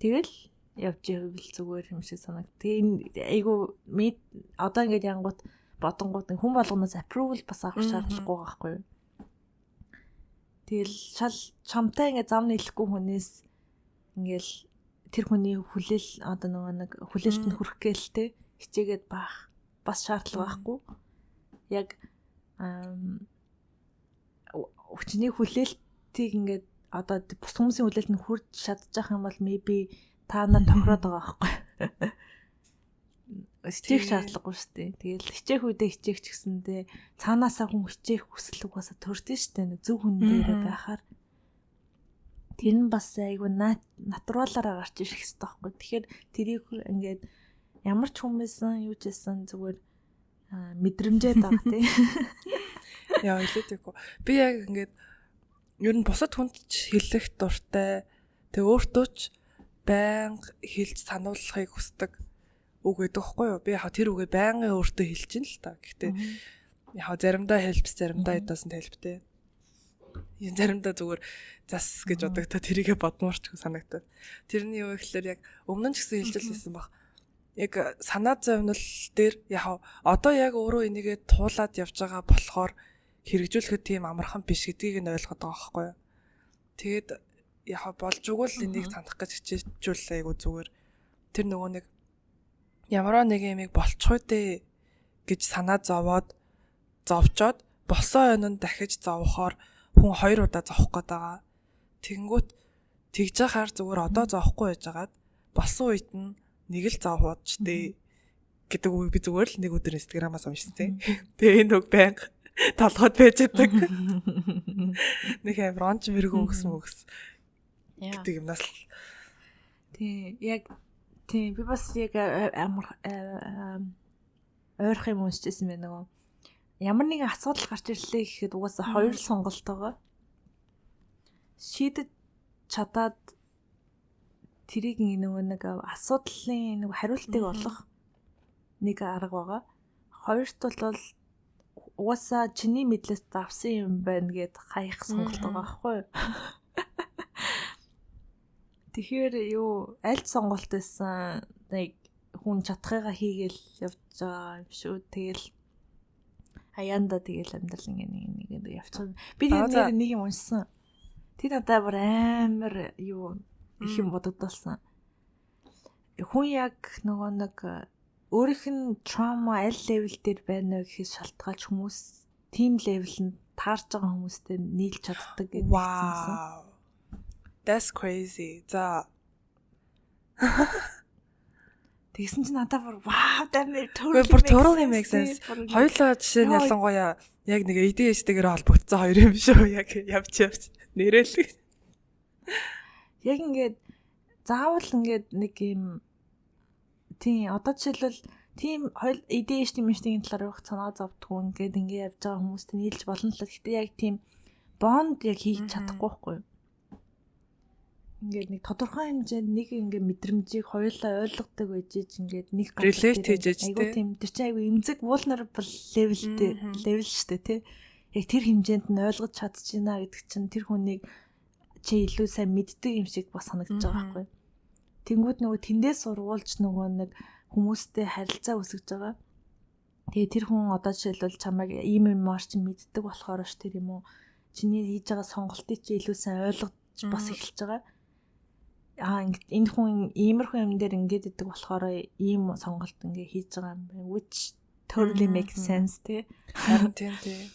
Тэгэл явж ивэл зүгээр юм шиг санагд. Тэгээ энэ айгу мэд одоо ингээд янгууд бодонгууд хүн болгоноос approval бас авах шаардлагагүй байхгүй юу? Тэгэл шал чамтай ингээд зам нийлэхгүй хүнээс ингээл тэр хүний хүлээл одоо нөгөө нэг хүлээлтэнд хүрэх гээл те хичээгээд баах бас шаардлага байхгүй. Яг хүчний хүлээлтийг ингээд одоо бус хүмүүсийн хүлээлтэнд хүрч чадчих юм бол maybe та нар тохироод байгаа байхгүй. Хичээх шаардлагагүй шүү дээ. Тэгэл хичээх үедээ хичээх ч гэсэндээ цаанаасаа хүн хичээх хүсэл угаасаа төрдөн шүү дээ. Зөв хүн дээрээ байхаар тэр нь бас айгу natural аараа гарч ирэх хэрэгтэй байхгүй. Тэгэхээр тэрийг ингээд ямар ч хүмүүс юу ч байсан зүгээр мэдрэмжээд байгаа тий. Яа, илээдэггүй. Би яг ингээд ер нь бусад хүнд ч хэлэх дуртай. Тэг өөртөө ч байнга хэлж сануулахыг хүсдэг үг гэдэг байхгүй юу? Би яг тэр үгээ байнгын өөртөө хэлж ин л та. Гэхдээ яг заримдаа helps, заримдаа it doesn't help те. Заримдаа зүгээр зас гэж бодогдоо тэрийгэ бодмоорч санагдаад. Тэрний юу гэхэлэр яг өмнө нь ч гэсэн хэлж л байсан баг. Яг санаа зовнил дээр яг одоо яг өөрөө энийгээ туулаад явж байгаа болохоор хэрэгжүүлэхэд тийм амархан биш гэдгийг нь ойлгоод байгаа байхгүй юу. Тэгээд яг болж өгвөл энийг санах гэж хичээжүүл айгу зүгээр. Тэр нөгөө нэг ямар нэг юмыг болчихгүй дээ гэж санаа зовоод зовчоод болсон ойн нь дахиж зовхоор хүн хоёр удаа зовох гээд байгаа. Тэгэнгүүт тэгж яхаар зүгээр одоо зовхгүй байжгаад болсон үед нь нэг л зовхуудч дээ гэдэг үг би зүгээр л нэг өдөр Instagram-аас уншсан. Тэгээ энэ үг байнга толгойд байж байдаг. Нэг амар онч мэрэгэн өгсөн өгс гэдэг юмнаас л. Тий, яг тий, би бас яг амар ойрох юм уншижсэн байна нөгөө. Ямар нэгэн асуудал гарч ирлээ гэхэд угаасаа хоёр л сонголт байгаа. Шийдэж чадаад тэрийг нөгөө нэг асуудлын нэг хариултыг олох нэг арга байгаа. Хоёрт бол угаасаа чиний мэдлээс давсан юм байна гэд хаях сонголт байгаа байхгүй юу? Тэгэхээр юу аль сонголт байсан нэг хүн чадхыгаа хийгээл явж байгаа юм шүү. Тэгэл аяанда тэгэл амьдрал ингээ нэг нэг явчихсан. Би тэр нэг юм уншсан. Тэр надад бүр амар юу их юм бодогдолсон. Хүн яг нөгөө нэг өөрийнх нь trauma аль level дээр байна вэ гэхээс шалтгаалж хүмүүс тийм level нь таарч байгаа хүмүүстэй нийлж чаддаг гэдэг хэлсэн. That's crazy. За. Тэгсэн чинь надад бүр wow, that made totally бүр totally make sense. Хоёулаа жишээ нь ялангуяа яг нэг ADHD-гээр холбогдсон хоёр юм шүү. Яг явж явж нэрэл. Яг ингээд заавал ингээд нэг юм, тийм, одоо жишээлбэл тийм хоёул ADHD мэтийн талаар их санаа зовдгоо, ингээд ингээд явж байгаа хүмүүстэй нийлж болно л. Гэхдээ яг тийм bond яг хийж чадахгүй байхгүй юу? Ингээд нэг тодорхой хэмжээнд нэг ингээд мэдрэмжийг хоёулаа ойлгодог байж ингээд нэг газар дээр айгуу тийм, тэр чинь айгуу эмзэг vulnerable level тэй level шүү дээ, тий. Яг тэр хэмжээнд нь ойлгож чадчихна гэдэг чинь тэр хүнийг чи илүү сайн мэддэг юм шиг бас санагдаж байгаа байхгүй. Тэнгүүд нөгөө тэндээс сургуулж нөгөө нэг хүмүүстэй харилцаа үүсгэж байгаа. Тэгээ тэр хүн одоо жишээлбэл чамайг ийм юмар чинь мэддэг болохоор ш тэр юм уу, чиний хийж байгаа сонголтыг чи илүү сайн ойлгож бас эхэлж байгаа. Аа, энэ хүн иймэрхүү юм дээр ингээд идэг болохоор ийм сонголт ингээ хийж байгаа юм байна. Which totally makes sense, тий. Харин тийм, тий.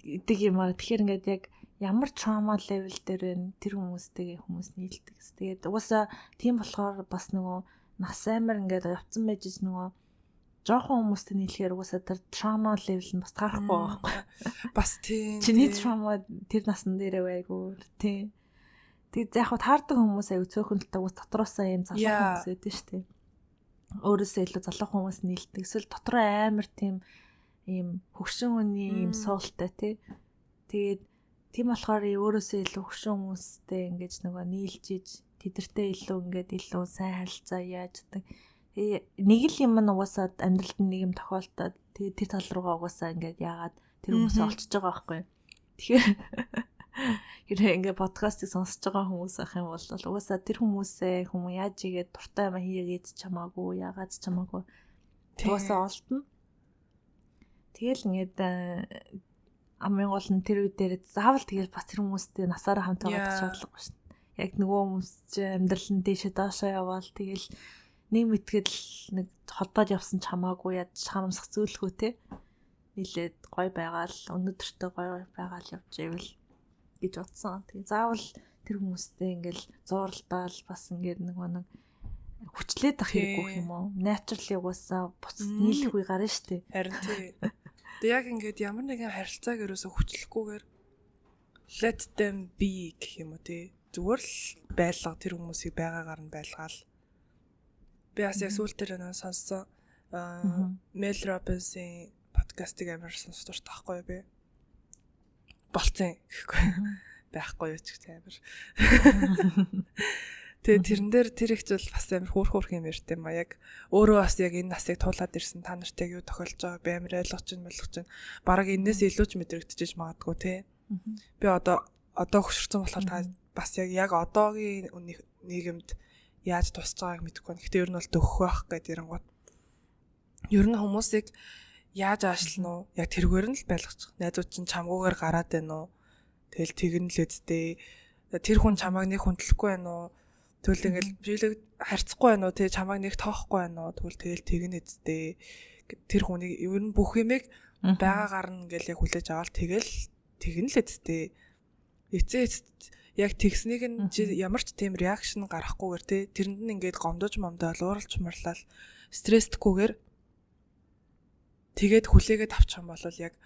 Гэдэг юм аа. Тэгэхээр ингээд яг ямар trauma level дээр байна, тэр хүмүүстэйгээ хүмүүс нийлдэг. Тэгээд угаасаа тийм болохоор бас нөгөө нас амар ингээд явцсан байж нөгөө жоохон хүмүүстэй нийлэхээр угаасаа тэр trauma level нь бас таарахгүй байгаа байхгүй. Бас тийм. Чиний trauma тэр насан дээрээ айгуу тийм. Тэгээд яг хав таардаг хүмүүс аягүй цөөхөн л та, уус дотроосоо юм залуу хүмүүс байдаг шүү дээ. Өөрөөсөө илүү залуу хүмүүс нийлдэг. Эсвэл дотроо амар тийм ийм хөгшин хүний ийм soul тай, тий. Тэгээд тийм болохоор өөрөөсөө илүү хөгшин хүмүүстэй ингэж нөгөө нийлж иж тэдэртэй илүү ингээд илүү сайн харилцаа яаж гэдэг. Тэгээ нэг л юм нь угаасаа амьдралд нэг юм тохиолдоод, тэгээ тэр тал руугаа угаасаа ингээд яагаад тэр хүмүүсээ олчж байгаа байхгүй. Тэгэхээр хэрэг ингээ подкастыг сонсож байгаа хүмүүс ах юм бол угаасаа тэр хүмүүсээ хүмүүс яаж игээд дуртай юм хийгээд ч хамаагүй, яагаад ч хамаагүй угаасаа олдно. Тэгэл ингээд хамгийн гол нь тэр үе дээр заавал тэгэл бас тэр хүмүүстэй насаараа хамт байгаа шаардлагагүй шин. Яг нөгөө хүмүүс чи амьдрал нь дээшээ доошоо яваал, тэгэл нэг мэтгэл нэг холдоод явсан ч хамаагүй, яд харамсах зүйлгүй те. Нийлээд гой байгаал, өнөөдөртөө гой байгаал явж ивэл гэж бодсон. Тэгээ заавал тэр хүмүүстэй ингээл зууралдаал бас ингээд нөгөө нэг хүчлээд ах хэрэггүй юм уу? Naturally угаасаа буцад нийлэх үе гарна шүү дээ. Харин тий. Тэгээ яг ингээд ямар нэгэн харилцааг ерөөсө хүчлэхгүйгээр let them be гэх юм уу, тий. Зүгээр л байлга, тэр хүмүүсийг байгаагаар нь байлгаал. Би бас яг сүүл дээр нэг сонссон. Аа, Mel Robbins-ийн подкастыг амар сонсох дуртай байхгүй юу би. Болцсон гэхгүй байхгүй юу ч гэх амар. Тэгээ тэрэн дээр тэр их зүйл бас амар хөөх хөөх юм ярьд юм а. Яг өөрөө бас яг энэ насыг туулаад ирсэн, та нарт яг юу тохиолж байгааг би амар ойлгож чинь, ойлгож чинь. Бараг энэс илүү ч мэдрэгдчихэж магадгүй, те. Би одоо хөшөрсөн болохоор та бас яг одоогийн нийгэмд яаж тусч байгааг мэдэхгүй байна. Гэтэ ер нь бол дөхөх байх гэдэг ярингууд. Ер нь хүмүүсийг яаж аашлна уу? Яг тэргээр нь л байлгачих. Найзууд чинь чамгүйгээр гараад байна уу? Тэгэл тэгнэ л үсттэй. Тэр хүн чамайг нэг хүндлэхгүй байна уу? Тэгвэл ингээл биелэг харьцахгүй байна уу? Тэ чамайг нэг тоохгүй байна уу? Тэгвэл тэгэл тэгнэ үсттэй. Тэр хүнийг ер нь бүх юмыг байгаагаар нь ингээл яг хүлээж аваад тэгэл тэгнэ л үсттэй. Эцээ эцэст яг тэгснийг нь чи ямар ч тийм reaction гаргахгүйгээр, те, тэрэнд нь ингээд гомдож момдоол, ууралж мурлал, стресстгүйгээр тэгээд хүлээгээд авчих юм бол яг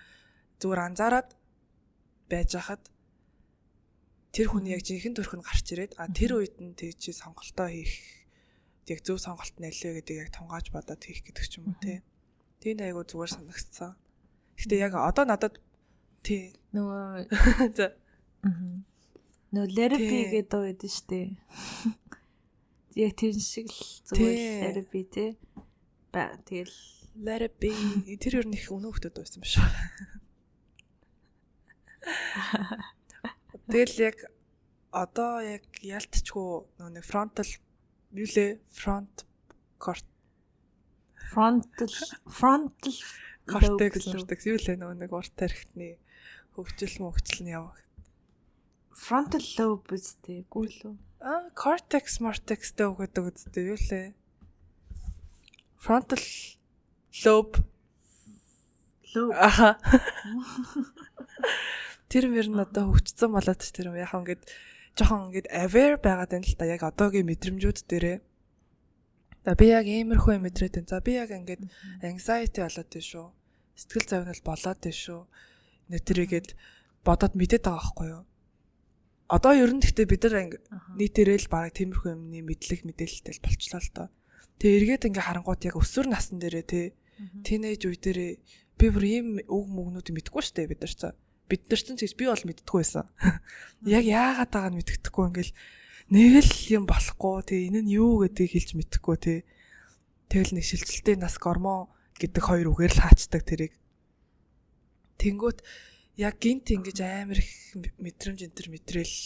зүгээр анзаараад байж хахад тэр хүний яг жинхэнэ төрх нь гарч ирээд, а тэр үед нь тэг чи сонголтоо хийх, яг зөв сонголт нь аль вэ гэдэг яг тунгааж бодоод хийх гэдэг ч юм уу, тий. Тийм, айгу зүгээр санагдсан. Гэтэ яг одоо надад тий нөгөө за нөгөө let it be гэдэг дуу байдаг шүү дээ. Яг тэр шиг л зүгээр let it be, тий. Ба тэгэл let it be, тэр ер нь их үнэн хөлтөд байсан биш үү? Тэгэл яг одоо яг ялтчгүй нөгөө нэг frontal юу лээ, front court Frontal cortex cortex юу лээ, нөгөө нэг урт тархитны хөгжил мөгжил нь яв. Frontal lobe үстэй, гүү лүү. Аа, cortex mortex-тэй өгöd үстэй, юу лээ? Frontal lobe. Lobe. Аха. Тэр мөр нь одоо хөгжсөн болоод ч тэр юм яхаа ингээд жоохон ингээд aware байгаад байна л та, яг одоогийн мэдрэмжүүд дээрээ. За, би яг иймэрхүү юм мэдрээд байна. За, би яг ингээд anxiety болоод байна шүү. Сэтгэл зовнил болоод байна шүү. Нэ тэрийгэд бодоод мэдээд байгаа байхгүй юу? Одоо ер нь гэхдээ бид нар нийтээрээ л бараг тиймэрхүү юмны мэдлэг мэдээлэлтэй л болчлоо л доо. Тэгээ эргээд ингээ харангуут яг өсвөр насн дээрээ, те, teenage үе дээрээ би бүр ийм үг мөгнүүд мэдэхгүй штэ бид нар ч. Бид нар ч тэгж, би бол мэддэггүй байсан. Яг яагаад байгааг нь мэддэхгүй, ингээл нэг л юм болохгүй, тэгээ энэ нь юу гэдгийг хэлж мэдэхгүй, те. Тэгэл нэг шилжилтийн нас, гормон гэдэг хоёр үгээр л хаачдаг тэрийг. Тэнгүүт яг гинт ингэж амар их мэдрэмж энэ төр мэдрээл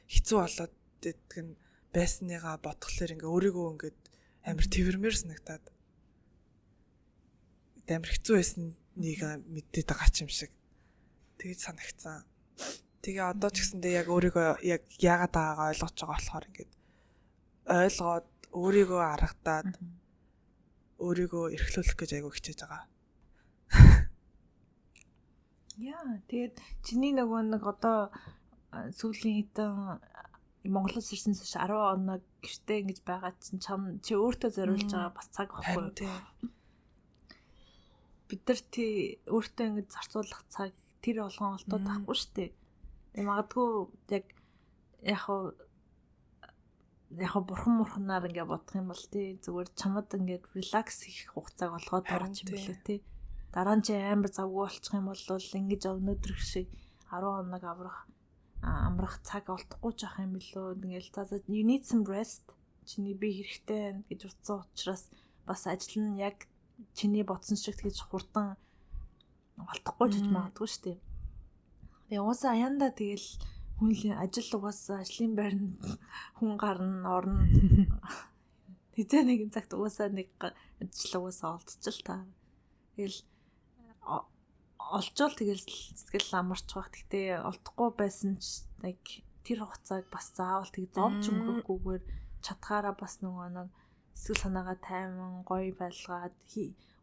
хэцүү болоод иддэг нь байсныгаа бодглохлоор ингээ өөрийгөө ингээд амар тэрмээр санагтаад амар хэцүү байсныг мэдээд байгаа ч юм шиг тэгж санагцсан. Тэгээ одоо ч гэсэндээ яг өөрийгөө яг яагаад байгаагаа ойлгож байгаа болохоор ингээд ойлгоод, өөрийгөө аргадаад, өөрийгөө эрхлүүлэх гэж айгу хичээж байгаа. Яа, тэгээд чиний нөгөө нэг одоо сүүлийн хэдэн Монголоос ирсэн хойш 10 хоног гэртээ ингэж байгаа чинь чам чи өөртөө зориулж байгаа бас цаг байхгүй юу? Бид нар тий өөртөө ингэж зарцуулах цаг тэр болгон олдоод байхгүй шүү дээ. Тэгээ магадгүй яг яг яг бурхан мурханаар ингээ бодох юм бол тий зүгээр чамд ингээд relax хийх хугацааг олгоод байгаа юм билүү, тий. Дараа нь чи амар завгүй болчих юм бол ингэж өнөөдөр шиг 10 хоног аврах амрах цаг олдохгүй ч ах юм билүү. Ингээл за за, you need some rest. Чиний бие хэрэгтэй байна гэж утсан учраас бас ажил нь яг чиний бодсон шиг тэгж хурдан олдохгүй ч гэж магадгүй шүү дээ. Тэгээ уусаа аяанда тэгэл хүн л ажил, угаасаа ажлын байранд хүн гарна, орно. Хизээ нэгэн цагт угаасаа нэг ажил угаасаа олдчихл та. Тэгэл олжоол тэгэл сэтгэл амарч байх. Гэтэ олдохгүй байсан ч нэг тэр хугацааг бас заавал тэг зовж өнгөрөхгүйгээр чадхаараа бас нөгөө нэг сэтгэл санаагаа тайван гоё байлгаад,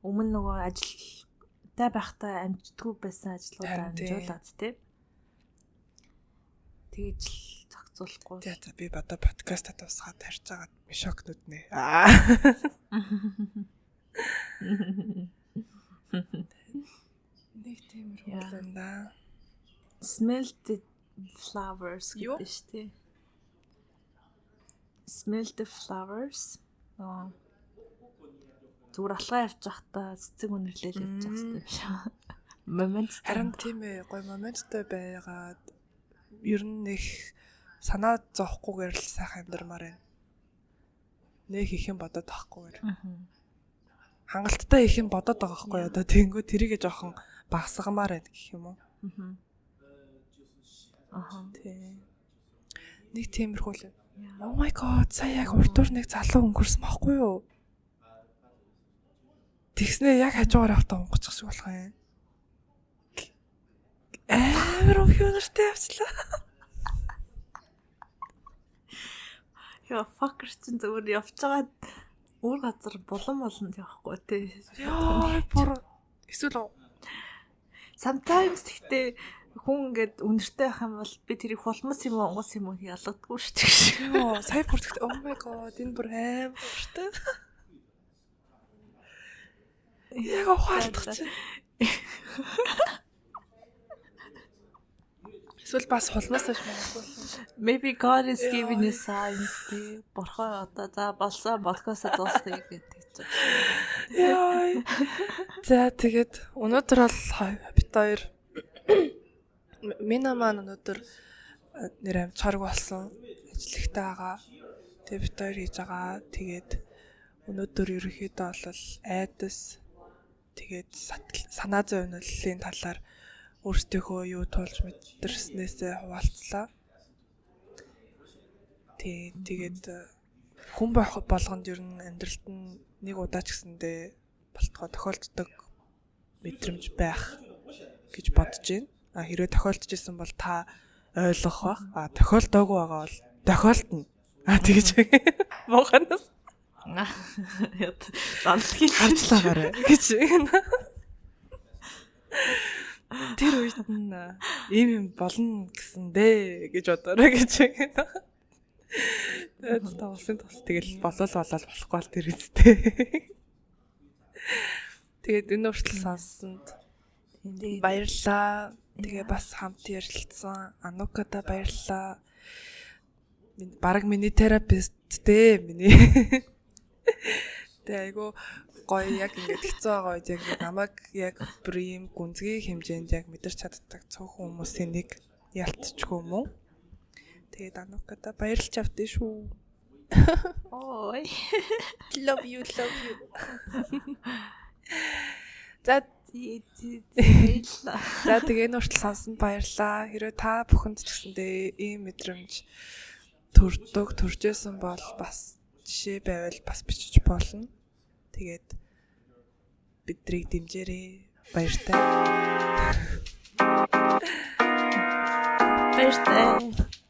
өмнө нөгөө ажилтай байхдаа амждаггүй байсан ажлуудаа амжуулаад, тий. Тэгэж л зохицуулахгүй. За, би одоо подкаста дуусгаад тарж байгаа мишок нүднэ. Аа. Нэг тиймэрхүү юм да. Smell the flowers гэдэг шүү дээ. Smell the flowers. Аа. Зүгээр алгаа явж байхдаа цэцэг үнэрлэл явж явах хэрэгтэй юм шиг. Момент. Харин тийм ээ, гоё моменттой байгаад ер нь нэг санаа зовхгүйгээр л сайхан амьдрмаар байна. Нэг их юм бодоод тахгүйгээр. Хангалттай их юм бодоод байгаа байхгүй юу? Одоо тэнгүү тэрийгэ жоохон багасгамаар байна гэх юм уу? Аха. Тий. Нэг тиймэрхүү л. Oh my god, сая яг урдуур нэг залуу өнгөрсөн байхгүй юу? Тэгснээ яг хажуугаар явахдаа онгочих шиг болох юм. Амар өвхөнөртэй явчлаа. Яа, fucker чинь зүгээр явж байгаа өөр газар булан болонд явахгүй тий. Яа, бүр эсвэл Sometimes гэхдээ хүн ингээд үнэртэй байх юм бол би тэрийг хулмас юм уу, онгоц юм уу ялгадаггүй шүү дээ. Йоо, сая бүр тэгт oh my god, энэ бүр амар үнэртэй. Яг ухаалдах чинь. Эсвэл бас хулмаас хойш магадгүй. Maybe God is giving you signs тий. Бурхан одоо за болсон, подкастаа дуусгая гэдэг чинь. Яа. За, тэгээд өнөөдөр бол бит хоёр, Мина маань өнөөдөр нэр амжихааргүй болсон. Ажил ихтэй байгаа. Тэгээ бит хоёр хийж байгаа. Тэгээд өнөөдөр ерөнхийдөө бол айдас, тэгээд санаа зовнилын талаар өөрсдийнхөө юу туулж мэдэрснээсээ хуваалцлаа. Тий, тэгээд хүн байх болгонд ер нь амьдралд нь нэг удаа ч гэсэндээ болтгоо тохиолддог мэдрэмж байх гэж бодож байна. А хэрвээ тохиолдож исэн бол та ойлгох бах. А тохиолдоогүй байгаа бол тохиолдно. А тэгэж мууханаас занлах харцлагаарай гэж. Тэр үед нь ийм юм болно гэсэн дээ гэж бодоорой гэж. Тэгээд тоглосон тус тэгэл болол болол болохгүй л тэр үстэй. Тэгээд энэ хүртэл сонссонд баярлалаа. Тэгээ бас хамт ярилцсан Анукада баярлалаа. Бараг миний терапевт дээ миний. Тэгээ айгу гоё яг ингээд хэцүү байгаа үед яг намайг яг бүр ийм гүнзгий хэмжээнд яг мэдэрч чаддаг цөөхөн хүмүүсийн нэг ялтчгүй мөн. Тэгээд Анукада баярлж авдээ шүү. Ой. Love you, love you. За баярлалаа. За тэгээ энэ хүртэл сонсонд баярлалаа. Хэрвээ та бүхэнд ч гэсэндээ ийм мэдрэмж төрдөг, төржсэн бол бас жишээ байвал бас бичиж болно. Тэгээд бидрийг дэмжээрэй. Баяртай. Баяртай.